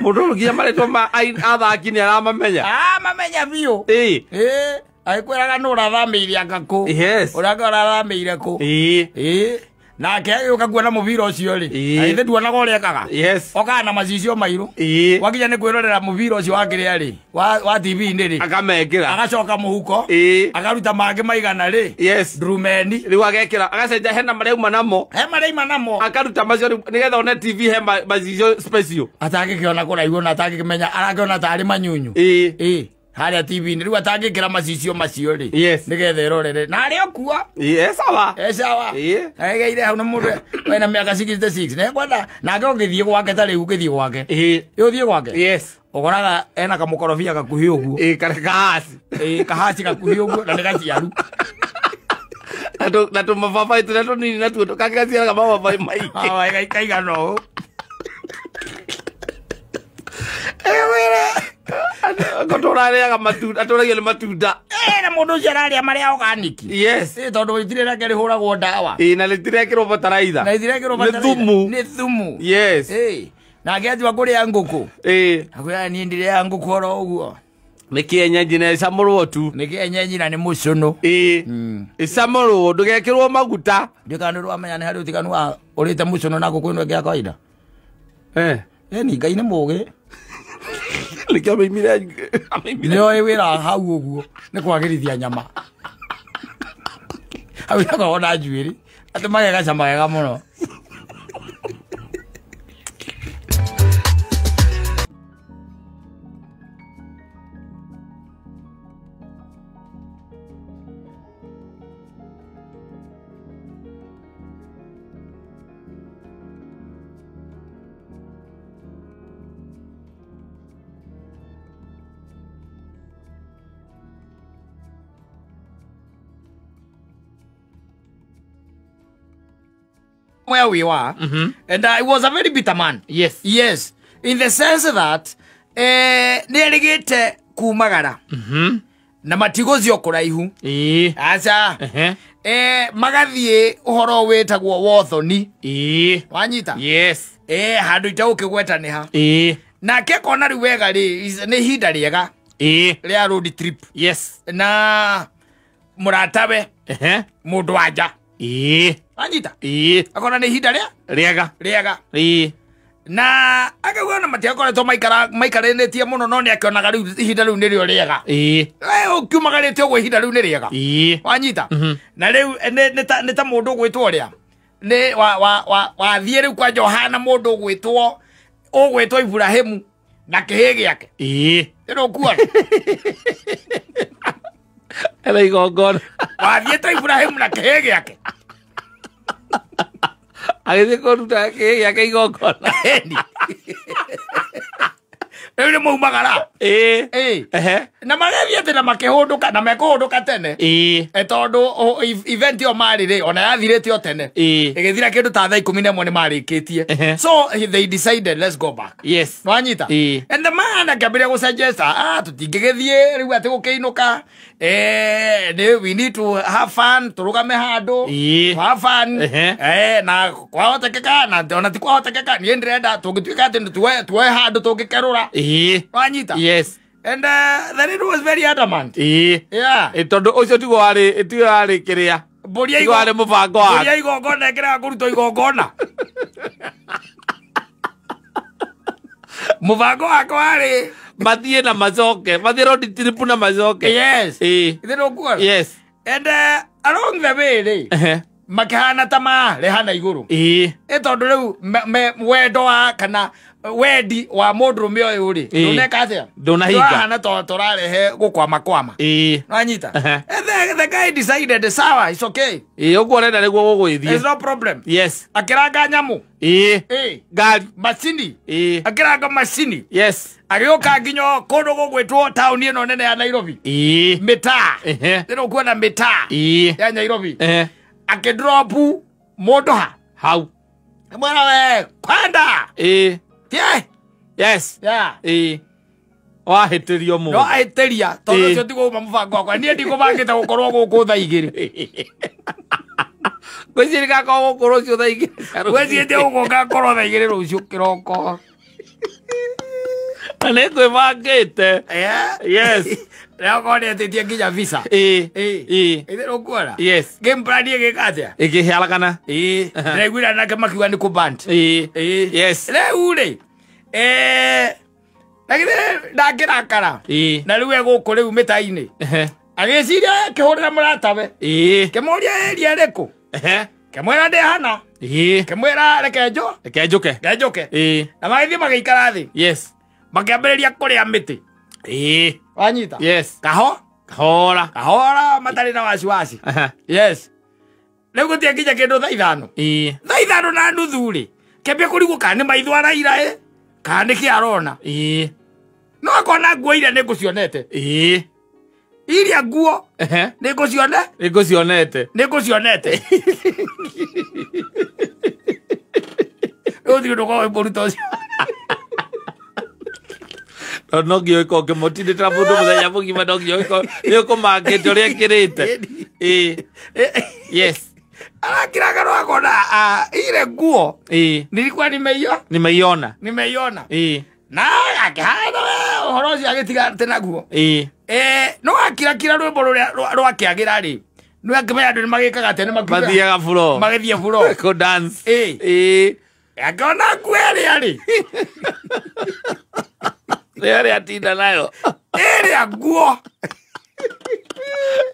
Mũndũ nginya marĩtwa ma athaki nĩ aramamenya. Ah mamenya biũ. Ĩĩ. Ĩĩ. Agĩkwĩraga nũ ũrathamĩire anga kũ. Yes. Ũrĩa ũrathamĩire kũ. Ĩĩ. Ĩĩ. Nake agĩũka kuona mũbira ũcio rĩ. Ĩĩ. Na githĩ nduonaga ũrĩa ekaga. Yes. Okaga na macicio mairũ. Ĩĩ. Wakinya nĩ kwĩrorera mũbira ũcio wa kĩrĩa rĩ. Wa TV-inĩ rĩ. Akamekĩra. Agacoka mũhuko. Ĩĩ. Akaruta mangĩ maigana rĩ. Yes. Ndurumeni. Rĩu agekĩra agacenjia hena marĩa auma namo. He marĩa auma namo. Akaruta macio rĩu nĩgetha one TV he macicio special. Atangĩkĩona kũraihu ona atangĩkĩmenya arakĩona tarĩ manyunyu. Ĩĩ. Ĩĩ. Harĩa TV-inĩ rĩu atangĩkĩra macicio macio rĩ. Yes. Nĩgetha ĩrorere. Na arĩ o kuo. Ĩĩ sawa. E sawa. Ĩĩ. Ageire hau na mũndũ wena mĩaka 66. Nĩ ngwenda nake ũngĩthiĩ gwake ta rĩu ũngĩthiĩ gwake. Ĩĩ. Ĩ ũthiĩ gwake. Yes. Ũkoraga ena kamũkorobia gakuhĩ ũguo. Ĩĩ karĩ kahaci. Ĩĩ kahaci gakuhĩ ũguo na nĩ gaciaru. Na tũmababaĩ tũrĩa tũnini natuo kangĩgaciaraga mababaĩ maingĩ. Kaigana ũũ. Ngotũrarĩaga matunda, atũragio nĩ matunda. Na mũndũ ũcio ararĩa marĩa organic. Yes. Ĩĩ tondũ itirĩ rĩake rĩhũragwo ndawa. Ĩĩ na rĩtirekĩrwo bataraitha. Na rĩtirekĩrwo Nĩ bataraitha. thumu. Nĩ thumu. Yes. Ĩĩ. Na akĩanjia kũrĩa ngũkũ. Akwĩra niĩ ndirĩaga ngũkũ oro ũguo. Nĩ kĩenyenji na ĩcamũrwo tu. Nĩ kĩenyenji na nĩ mũcũnũ. Ĩcamũrwo ndũgekĩrwo maguta. Ndiũĩ kana nĩ ũramenya nĩ harĩ ũtiganu wa ũrĩte mũcũnũ na ngũkũ ĩno ĩngĩ ya kawaida. Ni Ngai nĩ mũgĩ. Nĩkĩo amĩimire. Nĩoĩ wĩra hau ũguo nĩ kwagĩrithia nyama. Hau ĩgakorwo na njuĩrĩ atĩ magegacama wega mũno. Where we were, and I was a very bitter man. Yes. Yes. In the sense that, nĩerĩgĩte kumagara. Na matigũthio kũraihu. Aca. Magathiĩ ũhoro wĩtagwo wothoni. Wanyita? Yes. Handũ itagũkĩgweta nĩ ha. Nake akona rĩu wega rĩ, nĩ ihinda rĩega. Rĩa road trip. Yes. Na mũratawe. Mũndũ wa nja. Wanyita? Akona nĩ ihinda rĩa? Rĩega. Rĩega. Na akauga ona matiakoretwo maikaranĩtie mũno no nĩakĩonaga rĩu ihinda rĩu nĩrĩo rĩega. Ũkiumagarĩte ũguo ihinda rĩu nĩ rĩega. Wanyita? Na rĩu nĩ ta mũndũ ũgwĩtwo ũrĩa. Nĩ wathiĩ rĩu kwanja ũhana mũndũ ũgwĩtwo Iburahĩmu na kĩhĩ gĩake. Ĩno ũkuona? Ena igongona. Wathiĩte Iburahĩmu na kĩhĩ gĩake. Agĩthiĩ kũruta kĩhĩ gĩake igongona. Rĩu nĩ maumagara. Na magathiĩ atĩ na makĩhũndũka na mekũhũndũka tene. Tondũ event ĩyo marĩ rĩ ona yathirĩte o tene. Ĩgĩthira kĩndũ ta thaa 11 nĩ marĩkĩtie. So they decided let's go back. Yes. Nwanyita? And the man akĩambĩrĩria gũsuggest, tũtingĩgĩthiĩ rĩu atĩ gũkĩinũka. We need to have fun, tũrũgame handũ. Have fun. Na kwahotekeka na ona ti kwahotekeka niĩ ndĩrenda tũngĩtuĩka atĩ tuoe handũ tũngĩkerũra. Wanyita? Yes. And then it was very adamant. Yeah. Tondũ ũcio tiguo warĩ kĩrĩa. Tiguo warĩ mũbango wake. Mbũri ya igongona ĩkĩrega kũrutwo igongona. Mũbango wake warĩ mathiĩ na macoke. Mathiĩ road trip na macoke. Yes. Ithe nĩũkuona? Yes. And along the way rĩ, makĩhana ta marehana igũrũ. Tondũ rĩu wendo wa kana wendi wa mũndũrũme ũyũ rĩ, ndũneka atĩa? Ndũnahinga. Ndũrahana ta tũrarehe gũkwamakwama. Nwanyita? And the guy decided, sawa, it's okay. Ũguo ũrenda nĩguo gũgũgĩthiĩ. There's no problem. Yes. Akĩranga nyamũ. Ngari. Macini. Akĩranga macini. Yes. Agĩũka nginya kũndũ gũgwĩtwo taũni ĩno nene ya Nairobi. Mĩtaa. Rĩu ũkuona mĩtaa ya Nairobi. Akĩdropu mũndũ ha. Hau. Mwena we, kwenda. Yes. Yeah. Wahĩtĩrio mũndũ. No ahĩtĩria tondũ ũcio tiguo uma mũbango wakwa. Niĩ ndikũbangĩte gũkorwo gũkũ thaa 2. Ngwĩciria ngakorwo gũkũ rũciũ thaa 2. Ngwĩciria gũkũ ngakorwo thaa 2 rũciũ kĩroko. Na nĩ ngwĩbangĩte. Yes. Na okorwo nĩetĩtie nginya visa. Ithe nĩũkuona? Yes. Game plan ĩgĩka atĩa? Ĩkĩharagana. Ndĩraiguire nake makiuga nĩ kũband. Yes. Rĩu rĩ, na githĩ ndangĩrakara. Na rĩu e gũkũ rĩu mĩta-inĩ. Agĩciria akĩhũrĩra mũratawe. Kĩmũria area ĩrĩkũ? Kĩmwĩra ndĩ hana. Kĩmwĩra reke Reke njũke. Njoke. Na magĩthiĩ magĩikara thĩ. Yes. Makĩambĩrĩria kũrĩa mĩtĩ. Wanyita? Yes. Kahora. Kahora. Kahora matarĩ na wasiwasi. Yes. Rĩu gũtiĩ nginya kĩndũ thaa 5. Thaa 5:30 rĩ, kĩambia kũrigwo kana nĩ maitho araira ĩ, kana nĩ kĩ arona. No akona nguo iria nĩ ngũcionete. Iria nguo nĩ ngũcione? Nĩ ngũcionete. Nĩ ngũcionete. Rĩu gũtirĩ ũndũ ũkoragwo wĩ mũru ta ũcio. No nginya ũkorwo ũkĩmũtindĩkĩra mũndũ mũthenya mũgima, no nginya ũkorwo nĩ ũkũmangĩte ũrĩa ekĩrĩte. Yes. Arakira kanua akona ile nguo. Nilikuwa nimeiona. Nimeiona. Na akihana ũhoro ũcio agĩtiga atĩ naguo. No akirakira rwĩmbo rũrĩa rwakĩagĩra rĩ. Nĩ akĩmenya andũ nĩ magĩkaga atĩ nĩ makiuga. Mathiaga floor. Magĩthiĩ floor. Kũ dance. Akĩona nguo ĩrĩa rĩ. Ĩrĩa atinda nayo. Ĩrĩa nguo.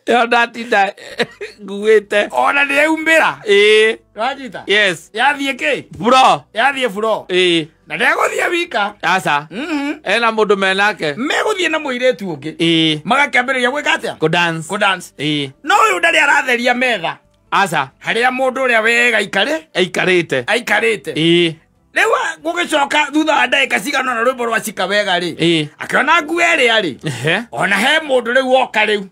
Ĩyo ndatinda nguĩte. Ona nĩ yaumĩra. Wanyita? Yes. Yathiĩ kĩ? Floor. Yathiĩ floor. Na ndegũthiĩ wika. Aca. Ena mũndũ menake. Megũthiĩ na mũirĩtu ũngĩ. Magakĩambĩrĩria gwĩka atĩa? Kũ dance. Kũ dance. No ũyũ ndarĩ aratheria metha. Aca. Harĩa mũndũ ũrĩa wega aikarĩte. Aikarĩte. Rĩu gũgĩcoka thutha wa ndagĩka cigana ũna rwĩmbo rwa cika wega rĩ. Akĩona nguo ĩrĩa rĩ. Ona he mũndũ rĩu woka rĩu.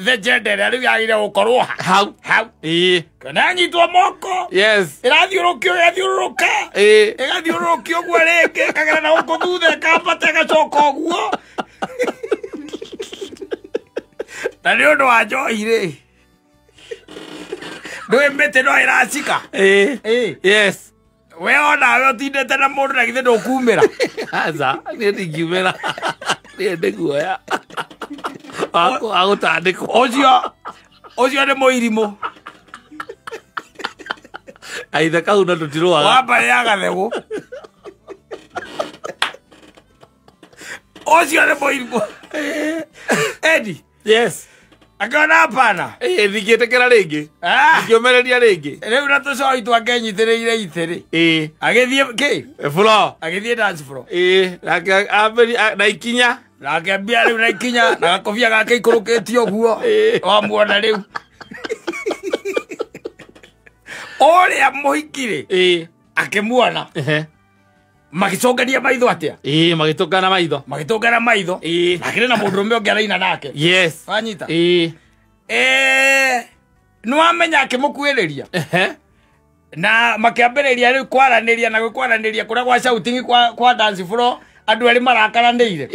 The gender ĩrĩa rĩu yagĩrĩire gũkorwo hau. Hau. Kĩona anyitwo moko. Yes. Ĩrathiũrũkio ĩgathiũrũrũka. Ĩgathiũrũrũkio ũguo rĩngĩ ĩkagera na gũkũ thutha ĩkambata ĩgacoka ũguo. Na nĩ ũndũ wa njohi rĩ. Ndũĩ mĩtĩ no ĩracika. Yes. We onawe ũtindĩte na mũndũ na githĩ ndũkumĩra. Aca, niĩ ndingiumĩra. Niĩ ndĩ guoya. Agũtandĩkwo. Ũcio nĩ mũirimũ. Aithe kau na tũtirũaga. Wa mbarĩ ya Gathegũ. Ũcio nĩ mũirimũ. Edi. Yes. Akĩona hapana. Ndingĩtĩkĩra rĩngĩ. Ndingĩũmĩrĩria rĩngĩ. Rĩu na tũcoi twake nyitĩrĩire itĩ rĩ. Agĩthiĩ kĩ? Floor. Agĩthiĩ dance floor. Nake na ikinya. Na akĩambia rĩu na ikinya na gakobia gake ikũrũkĩtio ũguo. Wamuona rĩu. Ũrĩa mũhiki rĩ. Akĩmuona. Magĩcũngania maitho atĩa? Magĩtũngana maitho. Magĩtũngana maitho. Na akĩrĩ na mũndũrũme ũngĩ araina nake. Yes. Wanyita? Nĩ wamenya akĩmũkuĩrĩria. Na makĩambĩrĩria rĩu kwaranĩria na gwĩkwaranĩria kũrĩa gwa shouting kwa dance floor andũ erĩ marakaranĩire.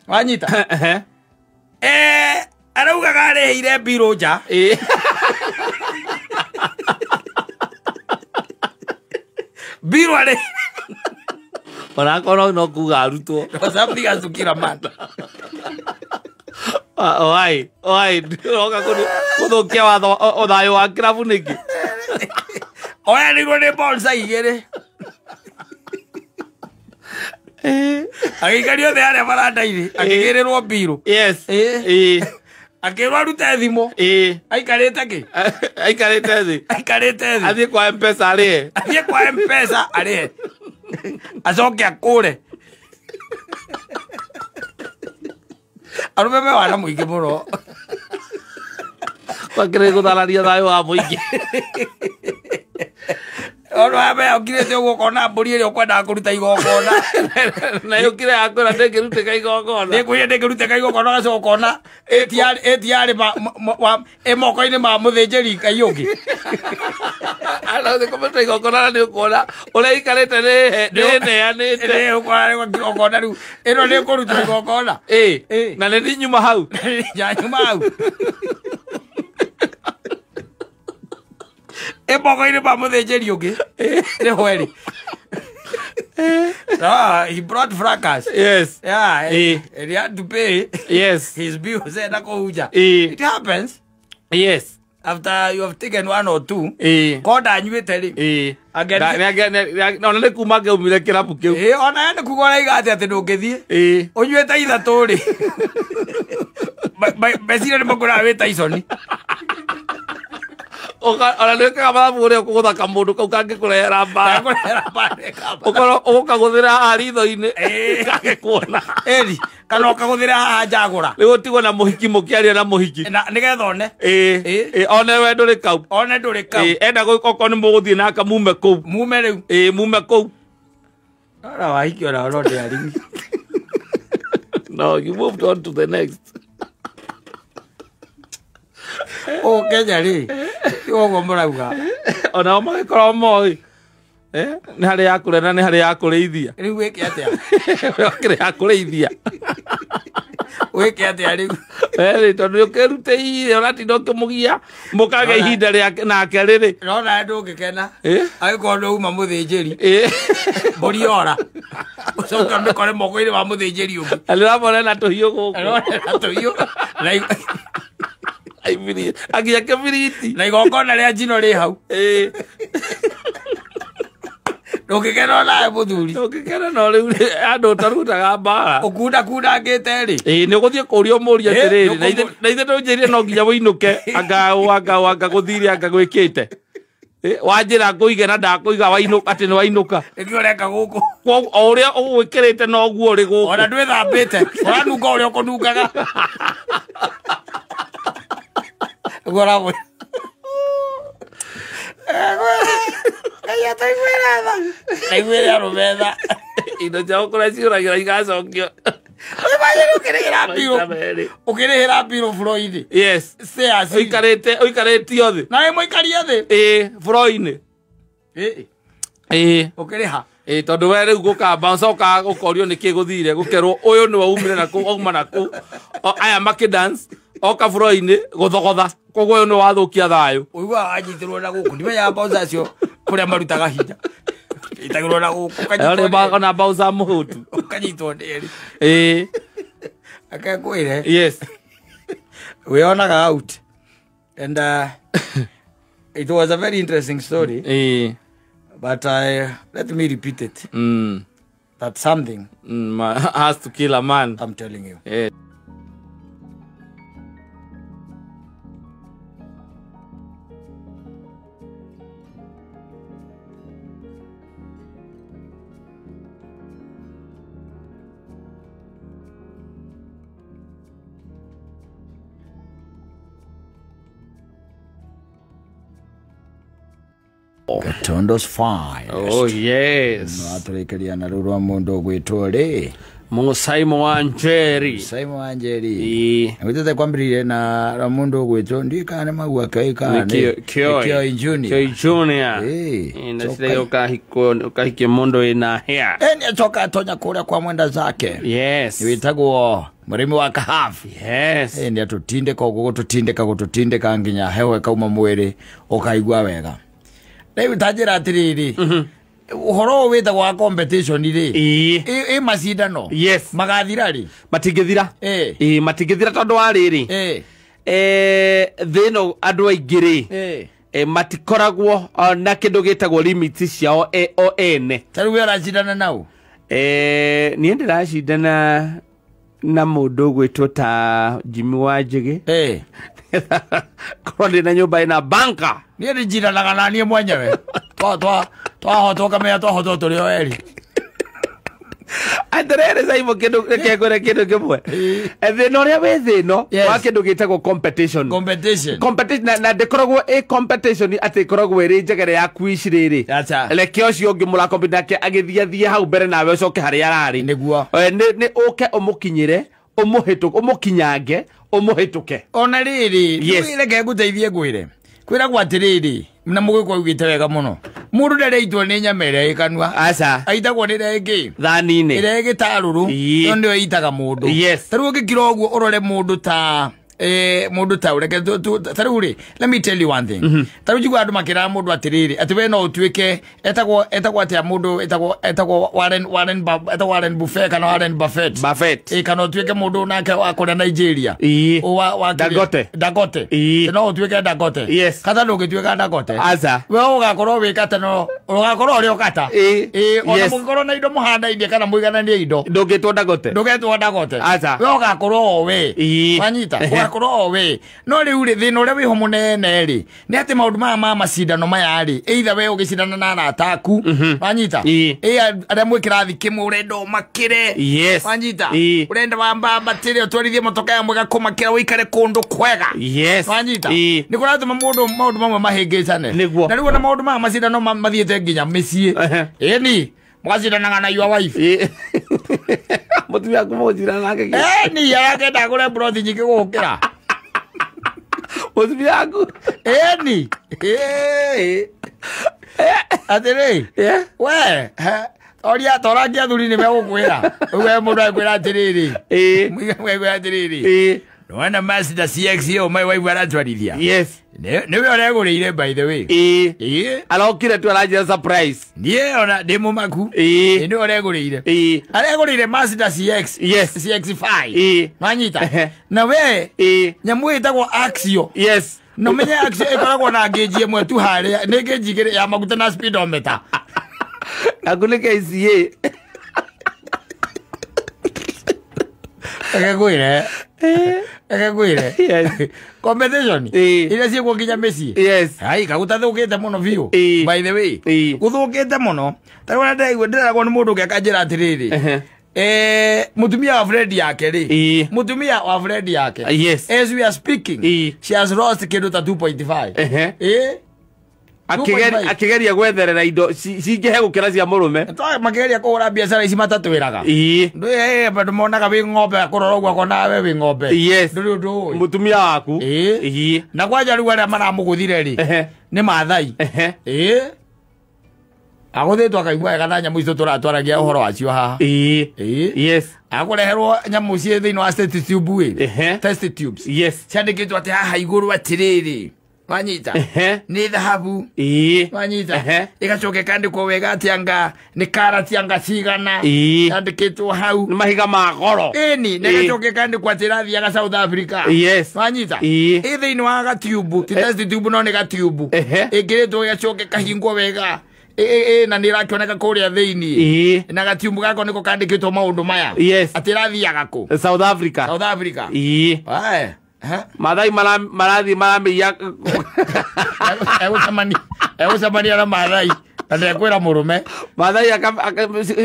Wanyita? Araugaga arĩhĩire mbirũ nja. Mbirũ arĩ Onakorwo no kuga arutwo. Something has to kill a man. Oi, oi, roka kũthũkia watho ũthayũ wa kĩrabu nĩkĩ? Oyanĩirwo nĩ bonsa igĩrĩ. Agĩikario thĩ harĩa baranda-inĩ, akĩgĩrĩrwo mbirũ. Yes. Akĩrwo arute thimũ. Aikarĩte kĩ? Aikarĩte thĩ. Aikarĩte thĩ. Athiĩ kwa M-Pesa arĩhe. Athiĩ kwa M-Pesa arĩhe. Acoke akũre. Arũme me wana mũingĩ mũno. Kwakĩrĩ gũthararia thayũ wa mũingĩ. Ona we okirete ũguo ũkona mbũri ĩrĩa ũkwendaga kũruta igongona. Na yũkire yakwĩra ndĩngĩrutĩka igongona. Ndĩkwĩrire ndĩngĩrutĩka igongona ũgacoka ũkona ĩtiarĩ ĩ moko-inĩ ma mũthĩnjĩri Ngai ũngĩ. Ana kũmĩruta igongona na nĩ ũkuona ũrĩa ĩikarĩte nĩ ĩneanĩte. Ũkona rĩu ĩno nĩ ĩkũrutwo igongona. Na nĩ nyuma hau. Nyuma hau. Ĩ moko-inĩ ma mũthĩnjĩri ũngĩ. Nĩ hweri. He brought fracas. Yes. Yeah. And he had to pay. Yes. His bills ena kũhunja. It happens. Yes. After you have taken one or two. Ko ndanyuĩte rĩ. Ona nĩ kuma angĩaumire kĩrabu kĩu. Ona nĩ kuga ũraiga atĩ ndũngĩthiĩ. Ũnyuĩte ithatũ rĩ. Meciria nĩ makwĩraga wĩ Tyson. Ona nĩ wĩkaga mathabu ũrĩa ũkũgũtha kamũndũ kau kangĩkũrehera mbara. Ũkorwo ũgũkagũthĩra haha ritho-inĩ kage kuona. Ĩni, kana ũkagũthĩra haha njagũra. Rĩu ũtigwo na mũhiki mũkĩaria na mũhiki. Nĩgetha one. One we ndũrĩ kau. One ndũrĩ kau. Enda okorwo nĩ mũgũthiĩ nake mume kũu. Mume rĩu. Mume kũu. Ora wahiki ona no ndĩarigi. No, you moved on to the next. O Kenya rĩ ti ũguo mũrauga. Onao magĩkorwo moĩ nĩ harĩ ya kũrĩa na nĩ harĩ ya kũrĩithia. Rĩu wĩke atĩa? Kĩrĩ ya kũrĩithia. Wĩke atĩa rĩu? Tondũ ũkĩrutĩire ũratinda ũkĩmũgia mũkagĩa ihinda rĩake nake rĩrĩ. No nawe ndũngĩkena angĩkorwo nĩ uma mũthĩnjĩri mbũri yora ũcoke ũmĩkore moko-inĩ wa mũthĩnjĩri ũngĩ. Nĩũramona na tũhiũ gũkũ. Arona tũhiũ Aginya kĩbiriti. Na igongona rĩa njino rĩ hau. Ndũngĩkena onawe mũthuri. Ndũngĩkena no rĩu andũ ũtarutaga mbara. Ũkundakundangĩte rĩ. Nĩ ũgũthiĩ kũũria ũmũrie atĩrĩrĩ na ithe ndũnjĩrire no nginya wĩinũke anga anga gũthire anga gwĩkĩte. Wanjĩra ngũige na ndakũiga wainũka atĩ nĩ wainũka. Nĩkĩo ũreka gũkũ. O ũrĩa ũgwĩkĩrĩte noguo ũrĩ gũkũ. Ona ndwĩthambĩte ũranunga ũrĩa ũkũnungaga. Ũguo ũramwĩra. Ngai ataiguĩre tha. Ndaiguĩre arũme tha. Indo ciao kũrĩa ciũragĩra igacokio. Imagine ũkĩrĩhĩra mbirũ. Ũkĩrĩhĩra mbirũ floor-inĩ. Yes. Stairs. Ũikarĩte ũikarĩtio thĩ. Nawe mũikarie thĩ. Floor-inĩ. Ũkĩrĩha. Tondũ we rĩu gũkamba ũcokaga ũkorio nĩkĩ gũthire gũkerwo ũyũ nĩwe umire na kũu auma na kũu aya makĩ dance oka floor-inĩ gũthogotha koguo ũyũ nĩ wathũkia thayũ. Ũiguaga wanyitĩrwo na gũkũ ndimenyaga bouncer acio kũrĩa marutaga hinya. Itagĩrwo na gũkũ ũkanyitwo. Ona bouncer mũhũtu. Ũkanyitwo nĩ erĩ. Ake ngwĩre. Yes. Wĩonaga out. And it was a very interesting story. But let me repeat it. That something has to kill a man. I'm telling you. Gatundo's finest. Oh yes. Atũrĩkĩria na rũrũ rwa mũndũ ũgwĩtwo rĩ Simon Wanjeri. Simon Wanjeri. Wĩtĩte kwambĩrĩria na rwa mũndũ ũgwĩtwo ndiũĩ kana nĩ magua Kĩoi kana nĩ Kĩoi Junior. Kĩoi Junior. Na cire ũkahikie mũndũ wĩna hair. Nĩ acoka atonya kũrĩa kwa mwenda zake. Yes. Wĩtagwo mũrĩmi wa kahabu. Yes. Nĩ atũtindĩka ũguo gũtũtindĩka nginya heho ĩkauma mwĩrĩ ũkaigua wega. Rĩu ta njĩra atĩrĩrĩ ũhoro ũyũ wĩtagwo wa competition rĩ ĩ macindano. Yes. Magathira rĩ? Matingĩthira. Matingĩthira tondũ wa rĩrĩ thĩ ĩno andũ aingĩ rĩ matikoragwo na kĩndũ gĩtagwo limits ciao o ene. Ta rĩu we ũracindana nau? Niĩ ndĩracindana na mũndũ ũgwĩtwo ta Jimmy Wanjigi. Korwo ndĩ na nyũmba ĩna banka. Niĩ ndinjindanaga na niĩ mwenyewe. Twahotwo kamenya twahotwo tũrĩ o erĩ. Atĩrĩrĩ Simon kĩndũ reke ngwĩre kĩndũ kĩmwe. Thĩna ũrĩa wĩ thĩ ĩno wa kĩndũ gĩtagwo competition. Competition. Na ndĩkoragwo ĩ competition atĩ ĩkoragwo ĩrĩ njegere ya kuici rĩrĩ. Reke ũcio ũngĩ mũrakompete nake agĩthiathie hau mbere nawe ũcoke harĩa ararĩ. Nĩguo. Nĩ ũke ũmũkinyĩre ũmũhĩtũke ũmũkinyange ũmũhĩtũke. Ona rĩrĩ reke ngũteithie ngwĩre. Kwĩragwo atĩrĩrĩ na mũgĩkũ augĩte wega mũno mũndũ ndarĩitwo nĩ nyama ĩrĩa ĩ kanua. Aca. Aitagwo nĩ ĩrĩa ĩngĩ thani-inĩ ĩrĩa ĩgĩtarũrũ ĩyo nĩyo ĩitaga mũndũ. Yes. Ta rĩu ũngĩkira ũguo ũrore mũndũ ta mũndũ ta ũreke ta rĩu rĩ let me tell you one thing. Ta rĩu njiguaga andũ makĩraga mũndũ atĩrĩrĩ atĩ we no ũtuĩke etagwo atĩa mũndũ etagwo Warren Buffett kana Warren Buffett. Buffett. Kana ũtuĩke mũndũ nake wa kũrĩa Nigeria. Dangote. Dangote. No ũtuĩke Dangote. Yes. Kata ndũngĩtuĩka Dangote. Aca. We ũgakorwo wĩkata no ũgakorwo ũrĩ ũkata. Ona mũngĩkorwo na indo mũhanainie kana mũigananie indo. Ndũngĩtwo Dangote. Ndũgetwo Dangote. Aca. We ũgakorwo o we. Wanyita. Ũgakorwo o we. No rĩu rĩ thĩna ũrĩa wĩho mũnene rĩ nĩ atĩ maũndũ maya ma macindano maya rĩ either we ũgĩcindana na arata aku. Wanyita. Arĩa mwĩ kĩrathi kĩmwe ũrenda ũmakĩre. Yes. Wanyita. Ũrenda wambambatĩre ũtwarithie motoka ya mwega kũmakĩra ũikare kũndũ kwega. Yes. Wanyita. Nĩ kũratũma mũndũ maũndũ mamwe mahĩngĩcane. Nĩguo. Na rĩu ona maũndũ maya macindano mathiĩte nginya mĩciĩ. Ĩni mũgacindanaga na your wife. Mũtumia waku mũgũcindana nake kĩ? Ĩni arakenda agũre mburoti nyingĩ gũgũkĩra. Mũtumia waku. Ĩni. Atĩrĩ. We Oria torangia athuri nĩ megũkwĩra. We mũndũ akwĩra atĩrĩrĩ. Mwĩga atĩrĩrĩ. Nĩwona Mazda CX ĩyo my wife aratwarithia. Yes. Nĩwe ũregũrĩire by the way. Arokire tu aranjĩra surprise. Niĩ ona ndĩ mũmaku. Nĩwe ũregũrĩire. Aregũrĩire Mazda CX. Yes. CX5. Wanyita. Na we nyamũ ĩtagwo Axio. Yes. No menye Axio ĩkoragwo na gauge ĩmwe tu harĩa. Nĩ gauge igĩrĩ ya maguta na speedometer. Aku nĩ KCA. Eke kwire. Yes. Competition. Ira ciĩkwo nginya mĩciĩ. Yes. Hai kagutathũkĩte mũno biũ. By the way. Gũthũkĩte mũno. Ta rĩu ndĩraigua ndĩragwo nĩ mũndũ ũngĩ akanjĩra atĩrĩrĩ. Mũtumia wa friend yake rĩ. Mũtumia wa friend yake. Yes. As we are speaking, she has lost kĩndũ ta 2.5. Akigeria gwetherera indo cingĩhe gũkĩra cia mũrũme. Makigeria kũhũra biacara ici matatwĩraga. Ndũ monaga wĩ ng'ombe akũrora ũguo akona we wĩ ng'ombe. Yes. Ndũrĩ ũndũ ũĩ. Mũtumia waku. Na kwanja rĩu arĩa maramũgũthire rĩ nĩ Maathai. Agũthĩtwo akaigua wega na nyamũ icio tũratwaragia ũhoro wacio haha. Yes. Akũreherwo nyamũ ciĩ thĩinĩ wa test tube ĩ. Test tubes. Yes. Ciandĩkĩtwo atĩ haha igũrũ atĩrĩrĩ. Wanyita. Nĩ thahabu. Wanyita. Ĩgacoka ĩkandĩkwo wega atĩ anga nĩ karati anga cigana. Yandĩkĩtwo hau. Nĩ mahiga ma goro. Ĩni, na ĩgacoka ĩkandĩkwo atĩ ĩrathiaga South Africa. Yes. Wanyita. Ĩ thĩinĩ wa gatiubu, ti test tube no nĩ gatiubu. Ĩkĩrĩtwo ĩgacoka ĩkahingwo wega. Na nĩ ĩrakĩoneka kũrĩa thĩinĩ. Na gatiubu gako nĩko kandĩkĩtwo maũndũ maya. Yes. Atĩ ĩrathiaga kũ? South Africa. South Africa. Maathai marathiĩ maramĩiya. Egũcemania na Maathai na ndekwĩra mũrũme. Maathai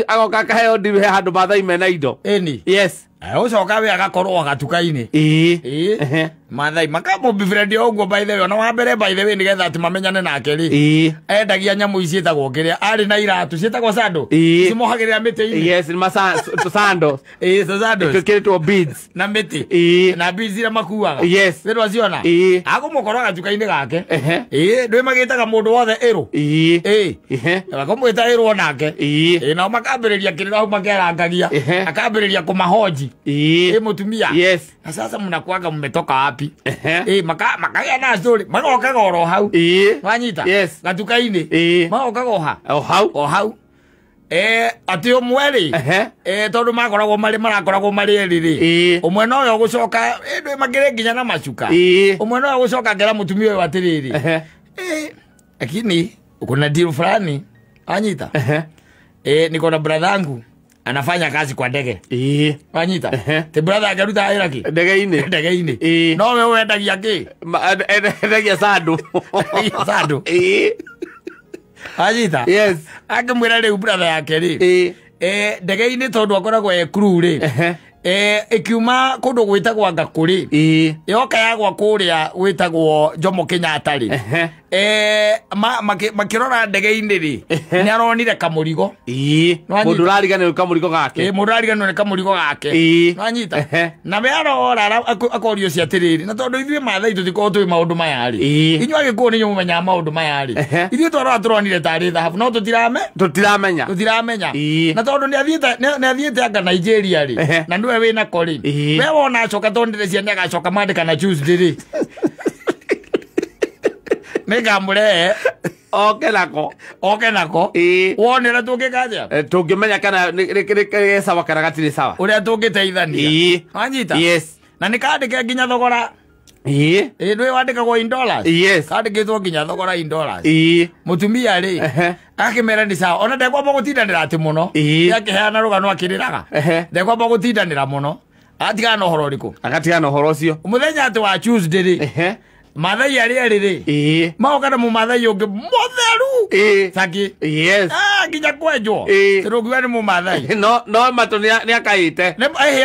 agoka akaheo ndiru he handũ Maathai mena indo. Ĩni. Yes. Egũcoka we agakorwo gatuka-inĩ. Maathai makamũbefriend ũguo by the way. Ona wa mbere by the way nĩgetha atĩ mamenyane nake rĩ. Endagia nyamũ ici ciĩtagwo kĩrĩa arĩ na iratũ ciĩtagwo sando. Cimohagĩrĩra mĩtĩ-inĩ. Yes, nĩ sando. Sando. Ĩkĩrĩtwo beads. Na mĩtĩ. Na beads iria makuaga. Yes. Nĩ ndwaciona? Akũmũkora gatuka-inĩ gake. Ndwĩ magĩtaga mũndũ wothe ĩrũ. Makamwĩta ĩrũ onake. Nao makambĩrĩria kĩrĩra hau makĩarangagia. Akambĩrĩria kũmahoji. Mũtumia. Yes. Na sasa mnakuaga mmetoka wapi? Makagĩa na story. Magokaga oro hau. Wanyita? Yes. Gatuka-inĩ. Magokaga o ha? O hau. O hau. Atĩ ũmwe rĩ, tondũ makoragwo marĩ marakoragwo marĩ erĩ rĩ. Ũmwe nowe ũgũcoka, ndwĩ makĩrĩ nginya na macuka. Ũmwe nowe ũgũcoka akera mũtumia ũyũ atĩrĩrĩ. Lakini kuna deal fulani. Wanyita? Niko na brother yangu anafanya kazi kwa ndege. Wanyita? Te brother akaruta wĩra kĩ? Ndege-inĩ. Ndege-inĩ. No we wendagia kĩ? Endagia sando. Sando. Wanyita? Yes. Akĩmwĩra rĩu brother yake rĩ. Ndege-inĩ tondũ akoragwo e crew rĩ. Ĩkiuma kũndũ gwĩtagwo anga kũrĩ. Yoka yagwa kũrĩa gwĩtagwo Jomo Kenyatta rĩ. Makĩrora ndege-inĩ rĩ, nĩ aronire kamũrigo. Mũndũ ũrariganĩrwo nĩ kamũrigo gake. Mũndũ ũrariganĩrwo nĩ kamũrigo gake. Nĩwanyita? Na we arora akorio ũcio atĩrĩrĩ, na tondũ ithuĩ Maathai tũtikoragwo tũĩ maũndũ maya rĩ. Inyuĩ Agĩkũyũ nĩ inyuĩ mũmenyaga maũndũ maya rĩ. Ithuĩ twarora tũronire tarĩ thahabu no tũtiramenya. Tũtiramenya. Na tondũ nĩ athiĩte anga Nigeria rĩ, na nĩwe wĩna ko rĩ. We wona acoka tondũ ndĩreciria nĩ agacoka Monday kana Tuesday rĩ. Nĩngamũrehe. Oke nako. Oke nako. Wone ũrĩa tũngĩka atĩa? Tũngĩmenya kana nĩ sawa kana gatirĩ sawa. Ũrĩa tũngĩteithania. Wanyita? Yes. Na nĩ kandĩke nginya thogora. Ndũĩ wandĩkagwo in dollars? Yes. Kandĩkĩtwo nginya thogora in dollars. Mũtumia rĩ, akĩmera nĩ sawa. Ona ndekwamba gũtindanĩra atĩ mũno. Akĩheana rũgano akĩrĩraga. Ndekwamba gũtindanĩra mũno. Atigana na ũhoro ũrĩkũ? Agatigana na ũhoro ũcio. Mũthenya atĩ wa Tuesday rĩ. Maathai arĩa erĩ rĩ. Magoka na mũmathai ũngĩ mũtheru. Saki. Yes. Nginya kwenjwo. Tũrũngiuga nĩ mũmathai. No matũ nĩ akaĩte.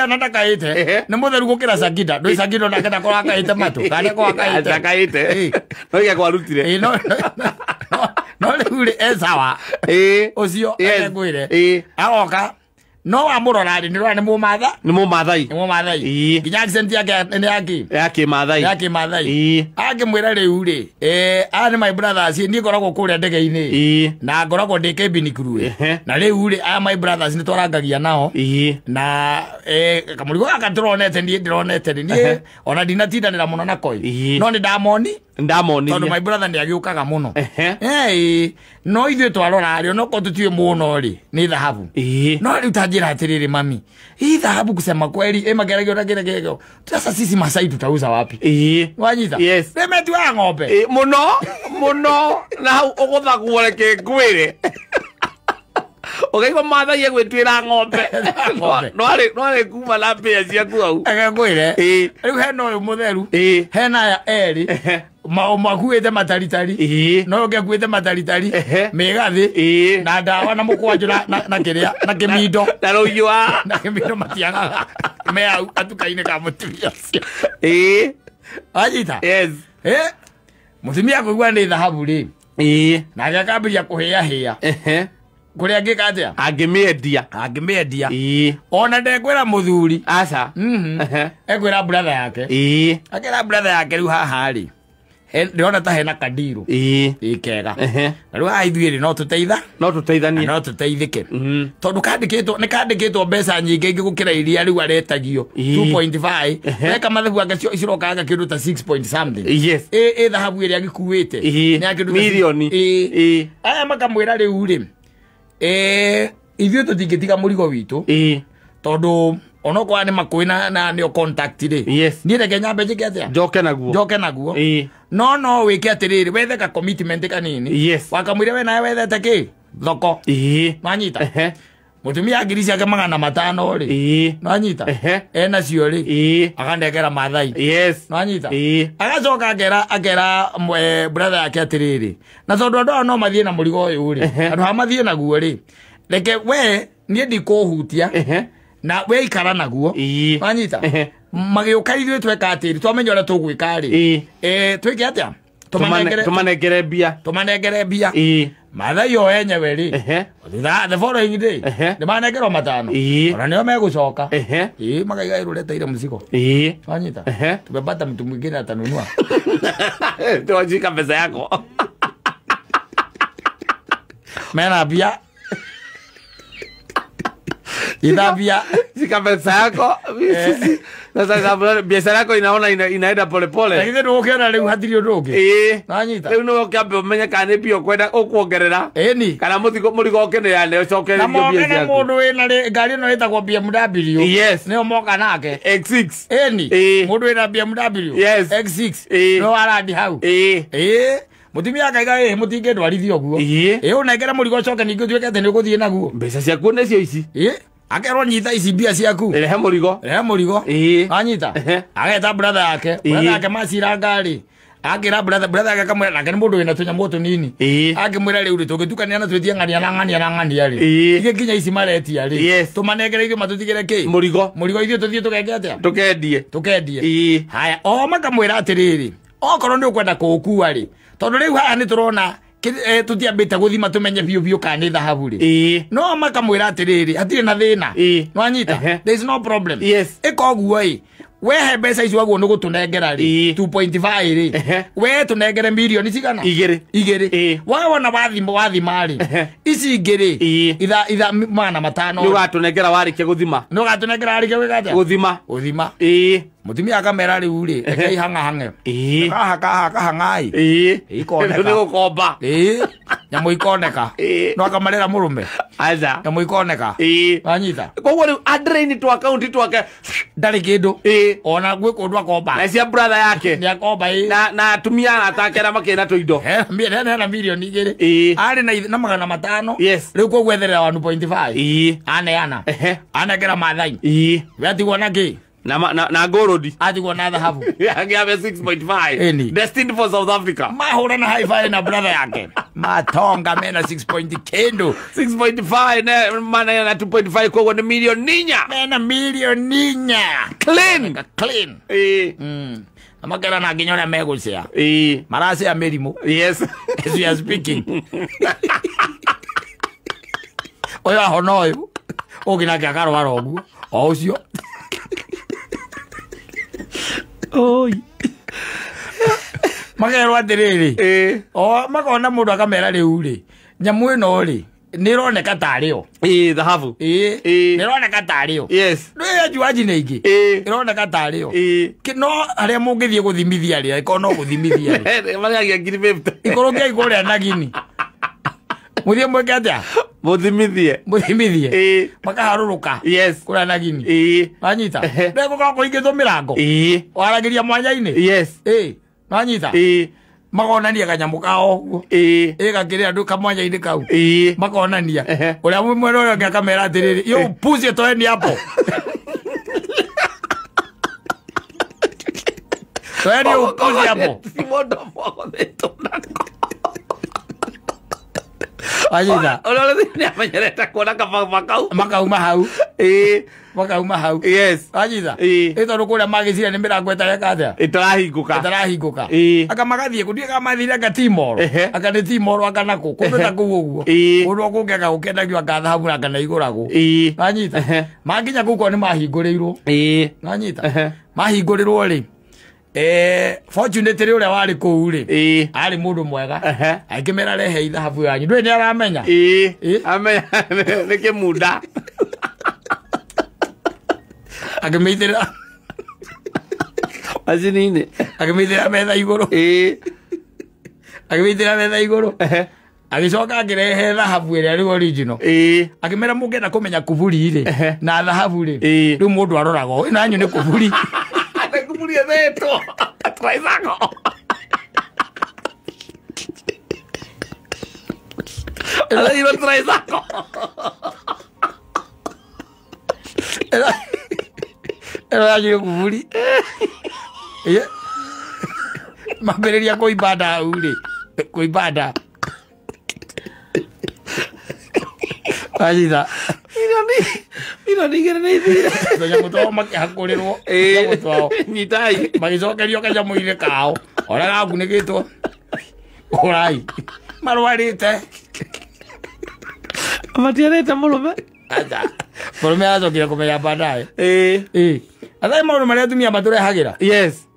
Ona ndakaĩte. Nĩ mũtheru gũkĩra Sakida. Ndũĩ Sakida onake ndakorwo akaĩte matũ. Kana ndakorwo akaĩte. Ndakaĩte. No gĩa kwarutire. No rĩu rĩ e sawa. Ũcio akekwĩre. Agoka. No wamũrora rĩ, nĩ ũrona nĩ mũmatha. Nĩ mũmathai. Nĩ mũmathai. Nginya accent yake nĩ yaki. Ya kĩmathai. Ya kĩmathai. Akĩmwĩra rĩu rĩ, aya nĩ my brothers, niĩ ngoragwo kũrĩa ndege-inĩ. Na ngoragwo ndĩ cabin crew. Na rĩu rĩ, aya my brothers nĩ twarangagia nao. Na kamũrigo gaka ndĩronete niĩ ndĩronete rĩ, niĩ ona ndinatindanĩra mũno nako. No nĩ ndamoni. Ndamonirie. Tondũ my brother nĩ agĩũkaga mũno. No ithuĩ twarora rĩ, onokorwo tũtiũĩ mũno rĩ, nĩ thahabu. No rĩu ta njĩra atĩrĩrĩ mami, hii thahabu kusema kweli, mageragio na kĩrĩa. Sasa sisi Masai tutauza wapi? Wanyita? Yes. Nĩ metuaga ng'ombe. Mũno, mũno, na hau ũgũthagwo reke ngwĩre. Ũkaigua Mathai egwĩtuĩra ng'ombe. No arĩ kuma na mbĩa ciaku hau. Reke ngwĩre. Rĩu hena ũyũ mũtheru. Hena aya erĩ. Makuĩte mataritari. No ũngĩ akuĩte mataritari. Mĩgathĩ. Na ndawa na mũkwanjũ na kĩrĩa na kĩmindo. Na rũiyũ. Na kĩmindo matiagaga. Me hau gatuka-inĩ ka mũtumia ũcio. Wanyita? Yes. Mũtumia kũigua nĩ thahabu rĩ. Nake akambĩrĩria kũhĩahĩa. Kũrĩa angĩka atĩa? Angĩmĩendia. Angĩmĩendia. Ona ndekwĩra mũthuri. Aca. Ekwĩra brother yake. Akĩra brother yake rĩu haha rĩ, ndĩrona ta hena kandirũ. Kega. Na rĩu haha ithuĩ rĩ, no tũteitha? No tũteithanie. No tũteithĩke. Tondũ kandĩkĩtwo, nĩ kandĩkĩtwo mbeca nyingĩ ingĩ gũkĩra iria rĩu aretagio. 2.5. Weka mathabu ake cirokaga kĩndũ ta 6 point something. Yes. Ĩ thahabu ĩrĩa agĩkuĩte. Nĩ ya kĩndũ ta Milioni. Aya makamwĩra rĩu rĩ, ithuĩ tũtingĩtiga mũrigo witũ. Tondũ onokorwo nĩ makũĩ na nĩo contact rĩ. Yes. Niĩ reke nyambe njĩke atĩa? Njoke naguo. Njoke naguo. No no wĩke atĩrĩrĩ, wethe ka commitment kanini. Yes. Wakamwĩra we nawe wethete kĩ? Thoko. Nwanyita? Mũtumia ngiri ciake 500 rĩ. Nwanyita? Enacio rĩ. Akanengera Mathai. Yes. Nwanyita? Agacoka akera brother yake atĩrĩrĩ, na tondũ andũ aya no mathiĩ na mũrigo ũyũ rĩ, andũ aya mathiĩ naguo rĩ, reke we niĩ ndikũhutia. Na we ikara naguo. Nwanyita? Magĩũka ithuĩ tweka atĩrĩ, twamenya ũrĩa tũgwĩka rĩ. Twĩke atĩa? Tũmanengere mbia. Tũmanengere mbia. Mathai o enyewe rĩ, the following day, nĩ manengerwo 5. Ona nĩo megũcoka. Makaiga ĩrũreteire mũcigo. Nwanyita? Tumepata mtu mwingine atanunua. Tuwajika pesa yako. Mena mbia. Ita shika pesa yako. Sasa biashara yako inaona inaenda pole pole. Lakini ndio ukiona leo hatiri ũndũ ũngĩ. Nanyita. Rĩu nĩwe ũkĩambe ũmenye kana nĩ mbia ũkwenda ũkuongerera. Kana mũrigo ũkĩneane ũcoke rĩngĩ mbia ciaku. Na mũndũ wĩna ngari ĩno ĩtagwo BMW. Yes. Nĩyo moka nake. X6. Mũndũ wĩna BMW. Yes. X6. No arandi hau. Mũtumia akaiga mũtingĩndwarithia ũguo. Ũnengere mũrigo ũcoke ningĩ ũtuĩke atĩ nĩ ũgũthiĩ naguo. Mbeca ciaku nĩcio ici. Akerwo nyita ici mbia ciaku. Rehe mũrigo. Rehe mũrigo. Anyita. Ageta brother yake. Brother yake macira ngari. Akĩra brother yake akamwĩra nake nĩ mũndũ wĩna tũnyamũ tũnini. Akĩmwĩra rĩu rĩ, tũngĩtukania na twĩtie ng'ania na ng'ania na ng'ania rĩ. Igĩ nginya ici maretia rĩ. Tũmanengere ithuĩ matũtigĩre kĩ? Mũrigo. Mũrigo ithuĩ tũthiĩ tũgeke atĩa? Tũkendie. Tũkendie. Haya, o makamwĩra atĩrĩrĩ, okorwo nĩ ũkwenda kũũkua rĩ, tondũ rĩu haha nĩ tũrona tũtiambĩte gũthima tũmenye biũ biũ kana nĩ thahabu rĩ. No makamwĩra atĩrĩrĩ, hatirĩ na thĩna. Nwanyita? There is no problem. Yes. Ĩka ũguo ĩ, wehe mbeca icio waguo nĩ gũtũnengera rĩ, 2.5 rĩ, we tũnengere milioni cigana? Igĩrĩ. Wawona wathima rĩ, ici ingĩ rĩ, itha 500. Nĩ ũgatũnengera warĩkia gũthima. Nĩ ũgatũnengera warĩkia gwĩka atĩa? Gũthima. Gũthima. Mũtumia akamera rĩu rĩ, reke ihang'ahang'e. Kahang'ai. Ikoneka. Nĩ gũkomba. Nyamũ ikoneka. No akamarĩra mũrũme. Aca. Nyamũ ikoneka. Wanyita? Koguo rĩu adrain twa akaunti twake ndarĩ kĩndũ. Ona gwĩ kũndũ akomba. Na cia brother yake. Nĩ akomba. Na atumia arata ake arĩa makĩrĩ na tũindo. Hena milioni 2. Arĩ na 500. Yes. Rĩu koguo etherera 1.5. Aneana. Anengera Mathai. We atigwo na kĩ? Na gold. Atigwo na thahabu. Agiame 6.5. Destined for South Africa. Mahũra na hi-fi na brother yake. Matonga mena 6 point kendo. 6.5 na mana na 2.5 koguo nĩ milioni 4. Mena milioni 4. Clean. Clean. Na makera na nginya ũrĩa megũcea. Maracea mĩrimũ. Yes. As we are speaking. Ũyũ ahona ũyũ. Ũngĩ nake akarwara ũguo o ũcio. Oi. Makerwo atĩrĩrĩ, o makona mũndũ akamera rĩu rĩ, nyamũ ĩno rĩ nĩ ĩroneka tarĩ yo. Thahabu. Nĩ ĩroneka tarĩ yo. Yes. Nĩ njuanji nĩ ingĩ. Ĩroneka tarĩ yo. No harĩa mũngĩthiĩ gũthimithia rĩ, angĩkorwo no gũthimithia rĩ. Marĩagia 50,000. Ikorwo ngĩai kũrĩa Nagini. Mũthiĩ mwĩke atĩa? Mũthimithie. Mũthimithie. Makaharũrũka. Yes. Kũrĩa Nagini. Wanyita? Nĩ gũkorwo kũhingĩtwo mĩrango. Waragĩria mwanya-inĩ. Yes. Wanyita? Makonania kanyamũ kao ũguo. Gakĩrĩ andũ kamwanya-inĩ kau. Makonania. Ũrĩa mwena ũrĩa ũngĩ akamera atĩrĩrĩ, yo pusi toeni hapo. Toeni upuzi hapo. Wanyita? Ũrĩa nĩ amenyerete kuona kababa kau. Makauma hau. Makauma hau. Yes. Wanyita? Tondũ kũrĩa magĩciria nĩ mĩrango ĩtareka atĩa? Ĩtarahingũka. Ĩtarahingũka. Aka magathiĩ kũ ndiũĩ kana mathire anga Timor. Anga nĩ Timor anga nakũ. Kũndũ ta kũu ũguo. Kũndũ kũngĩ anga gũkĩendagio anga thahabu anga na igũragwo. Wanyita? Makinya kũu kwao nĩ mahingũrĩirwo. Wanyita? Mahingũrĩrwo rĩ, fortunately ũrĩa warĩ kũu rĩ, arĩ mũndũ mwega. Akĩmera rehe thahabu yanyu. Ndũĩ nĩ aramenya? Amenya nĩ kĩmunda. Akĩmĩitĩrĩra macini-inĩ. Akĩmĩitĩrĩra metha igũrũ. Akĩmĩitĩrĩra metha igũrũ. Agĩcoka akĩrehe thahabu ĩrĩa rĩu original. Akĩmera mũngĩenda kũmenya kuburi rĩ, na thahabu rĩ, rĩu mũndũ aroraga ũũ, ĩno yanyu nĩ kuburi. Nĩ kuburi ĩthetwo. Tũraicago. Atheirwo tũraicago. Ĩno yanyu nĩ kuburi. Mambĩrĩria kũimba nda hau rĩ, kũimba nda. Wanyita? Milioni igĩrĩ nĩ ithire. Tũnyamũ twao makĩhakũrĩrwo. Tũnyamũ twao. Nyitai. Magĩcokerio kanyamũ-inĩ kao. Ũrĩa gakunĩkĩtwo. Ũrai. Marwarĩte. Matiarĩte mũrũme? Aca. Mũrũme aracokire kũmenya baadaye. Athai maũndũ marĩa atumia matũrehagĩra. Yes.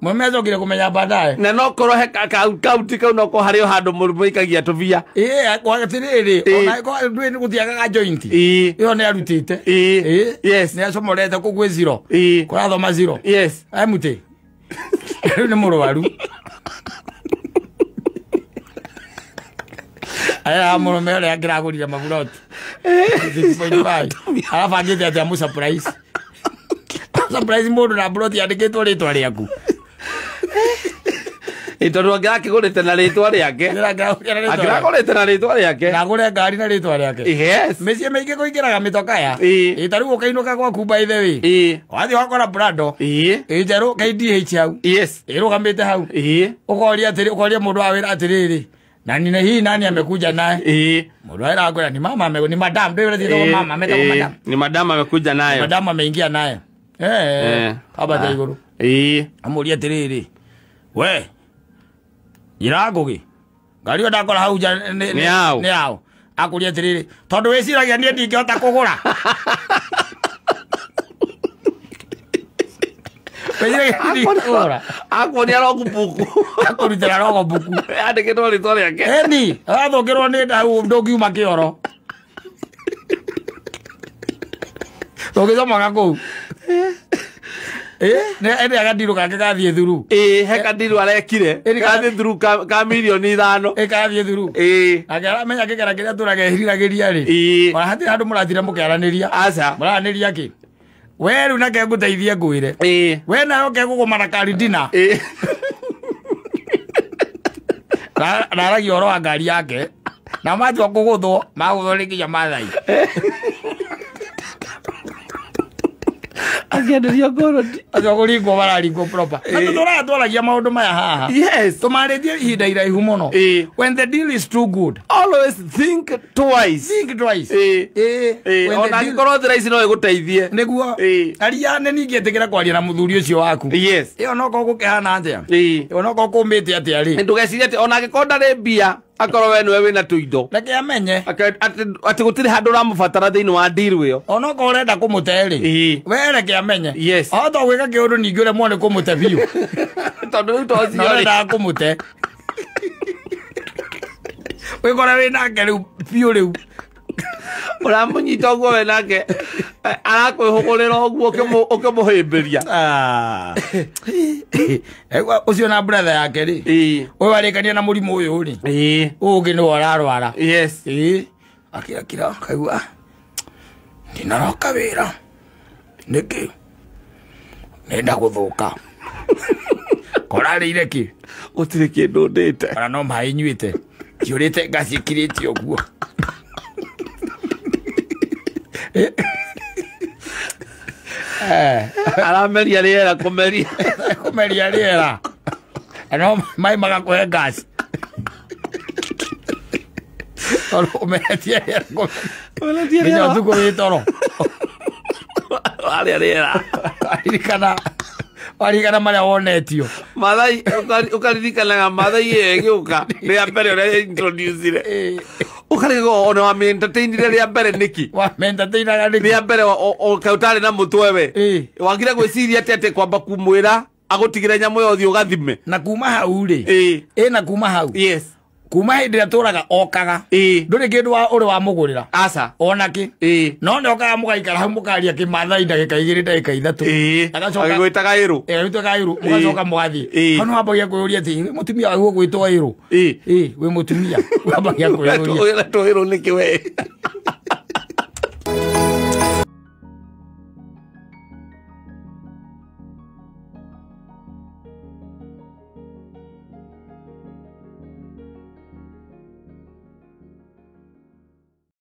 Mũrũme acokire kũmenya baadaye. Na no korwo he kaunti kau no korwo harĩ o handũ mũrũme aikagia tũbia. Atĩrĩrĩ, ona ndũĩ nĩ gũtiagaga joint. Ĩyo nĩ arutĩte. Yes. Nĩ acomorete kũu gwĩ zero. Kũrathoma zero. Yes. Emutĩ. Rĩu nĩ mũrwaru. Aya mũrũme ũrĩa angĩragũrire maburoti. 6.5. Arabangĩte atĩ amũ surprise. Surprise mũndũ na buroti yandĩkĩtwo rĩtwa rĩaku. Tondũ angĩrakĩgũrĩte na rĩtwa rĩake. Angĩrakũrĩte na rĩtwa rĩake. Na agũre ngari na rĩtwa rĩake. Yes. Mĩciĩ mĩingĩ kũingĩraga mĩtokaya. Ta rĩu ũkainũka gwaku by the way. Wathiĩ wakora Prado. Njerũ KDH hau. Yes. Ĩrũgamĩte hau. Ũkoria atĩrĩ, ũkoria mũndũ wa wĩra atĩrĩrĩ, nani na hii nani amekuja naye? Mũndũ wa wĩra akwĩra ni mama ame, ni madam, ndio yule anaitwa mama, ametwa madam. Ni madam amekuja nayo. Madam ameingia naye. Haba ta igũrũ. Amũria atĩrĩrĩ, we njĩra Ngũgĩ, ngari ĩyo ndakora hau nja nĩ yao? Nĩ yao. Akũria atĩrĩrĩ, tondũ wĩciragia niĩ ndingĩhota kũgũra. Wĩciragia niĩ ndingĩhota kũgũra. Akuonia rogubuku. Akũrutĩra rogobuku. Yandĩkĩtwo rĩtwa rĩake. Ĩni, arathũkĩrwo nĩ nda hau ndũngiuma kĩoro. Ndũngĩcomoka kũu. Nĩ agandirũ gake gathiĩ thuru. He kandirũ arekire. Gathiĩ thuru ka milioni 5. Gathiĩ thuru. Nake aramenya kĩgera kĩrĩa tũraga eriragĩria rĩ. Ona hatirĩ handũ mũrathire mũkĩaranĩria. Aca. Mũraranĩria kĩ? We rĩu nake ngũteithie ngwĩre. We nawe ũkegũgũma na Karidina. Na aragia ũhoro wa ngari yake. Na matua kũgũthwo, magũthwo nĩ nginya Maathai. Akĩenderio ngoroti. Acio kũringwo mararingwo proper. Na tũtũraga twaragia maũndũ maya haha. Yes. Tũmarĩtie ihinda iraihu mũno. When the deal is too good, always think twice. Think twice. Ona angĩkorwo njĩra ici no ĩgũteithie. Nĩguo. Aria nĩ ningĩtĩkĩra kwaria na mũthuri ũcio waku. Yes. Ĩyo no korwo gũkĩhana atĩa? Ĩyo no korwo kũmĩte atĩa rĩ? Ndũgecirie atĩ ona angĩkorwo ndarĩ mbia, Akorwo we nĩwe wĩna tũindo. Reke amenye. Atĩ gũtirĩ handũ ũramũbatara thĩinĩ wa deal ĩyo. Onokorwo ũrenda kũmũte rĩ. We reke amenye. Yes. Ahota gwĩka kĩũndũ ningĩ ũremwo nĩ kũmũte biũ. Tondũ rĩu to ũcio rĩ. Ũrendaga kũmũte. Wĩkore wĩ nake rĩu biũ rĩu. Ũramũnyita ũguo we nake arakwĩhũgũrĩra ũguo ũkĩmũhĩmbĩria. Ũcio na brother yake rĩ. Ũyũ warĩkania na mũrimũ ũyũ rĩ. Ũyũ ũngĩ nĩwe ũrarwara. Yes. Akirakira kaigua ndinaroka wĩra. Nĩkĩ? Nenda gũthũka. Korarĩire kĩ? Gũtirĩ kĩndũ ndĩte. Ona no maĩ nyuĩte. Njũrĩte ngaciĩkirĩte ũguo. Arameria rĩera kũmeria. Kũmeria rĩera. No maĩ magakũhe gas. Tondũ ũmeretie rĩera. Ũmeretie rĩera. Nginya ũtukũ wĩ toro. Warĩa rĩera. Waririkana marĩa wonetio. Mathai ũkaririkanaga Mathai ĩyo ĩgĩũka rĩa mbere ũrĩa introducire. Ũkarigwo ona wamĩ-entertainire rĩa mbere nĩkĩ? Wamĩ-entertainaga nĩkĩ? Rĩa mbere kaĩ ũtarĩ na mũtwe we. Wagire gwĩciria atĩ kwamba kũmwĩra agũtigĩre nyamũ ĩyo ũthiĩ ũgathime. Na kuma hau rĩ. Na kuma hau. Yes. Kuma hĩndĩ ĩrĩa tũraga okaga. Ndũrĩ kĩndũ ũrĩ wamũgũrĩra. Aca. Ona kĩ. No nĩ okaga mũgaikara hau mũkaria kĩmathai ndagĩka 2 ndagĩka 3. Agacoka agĩgwĩtaga ĩrũ. Agĩgwĩtaga ĩrũ. Mũgacoka mũgathiĩ. Hau nĩ wambagia kwĩyũria atĩ mũtumia waku ũgwĩtwo ĩrũ. Wĩ mũtumia. Wambagia kwĩyũria. Wĩretwo ĩrũ nĩkĩ we?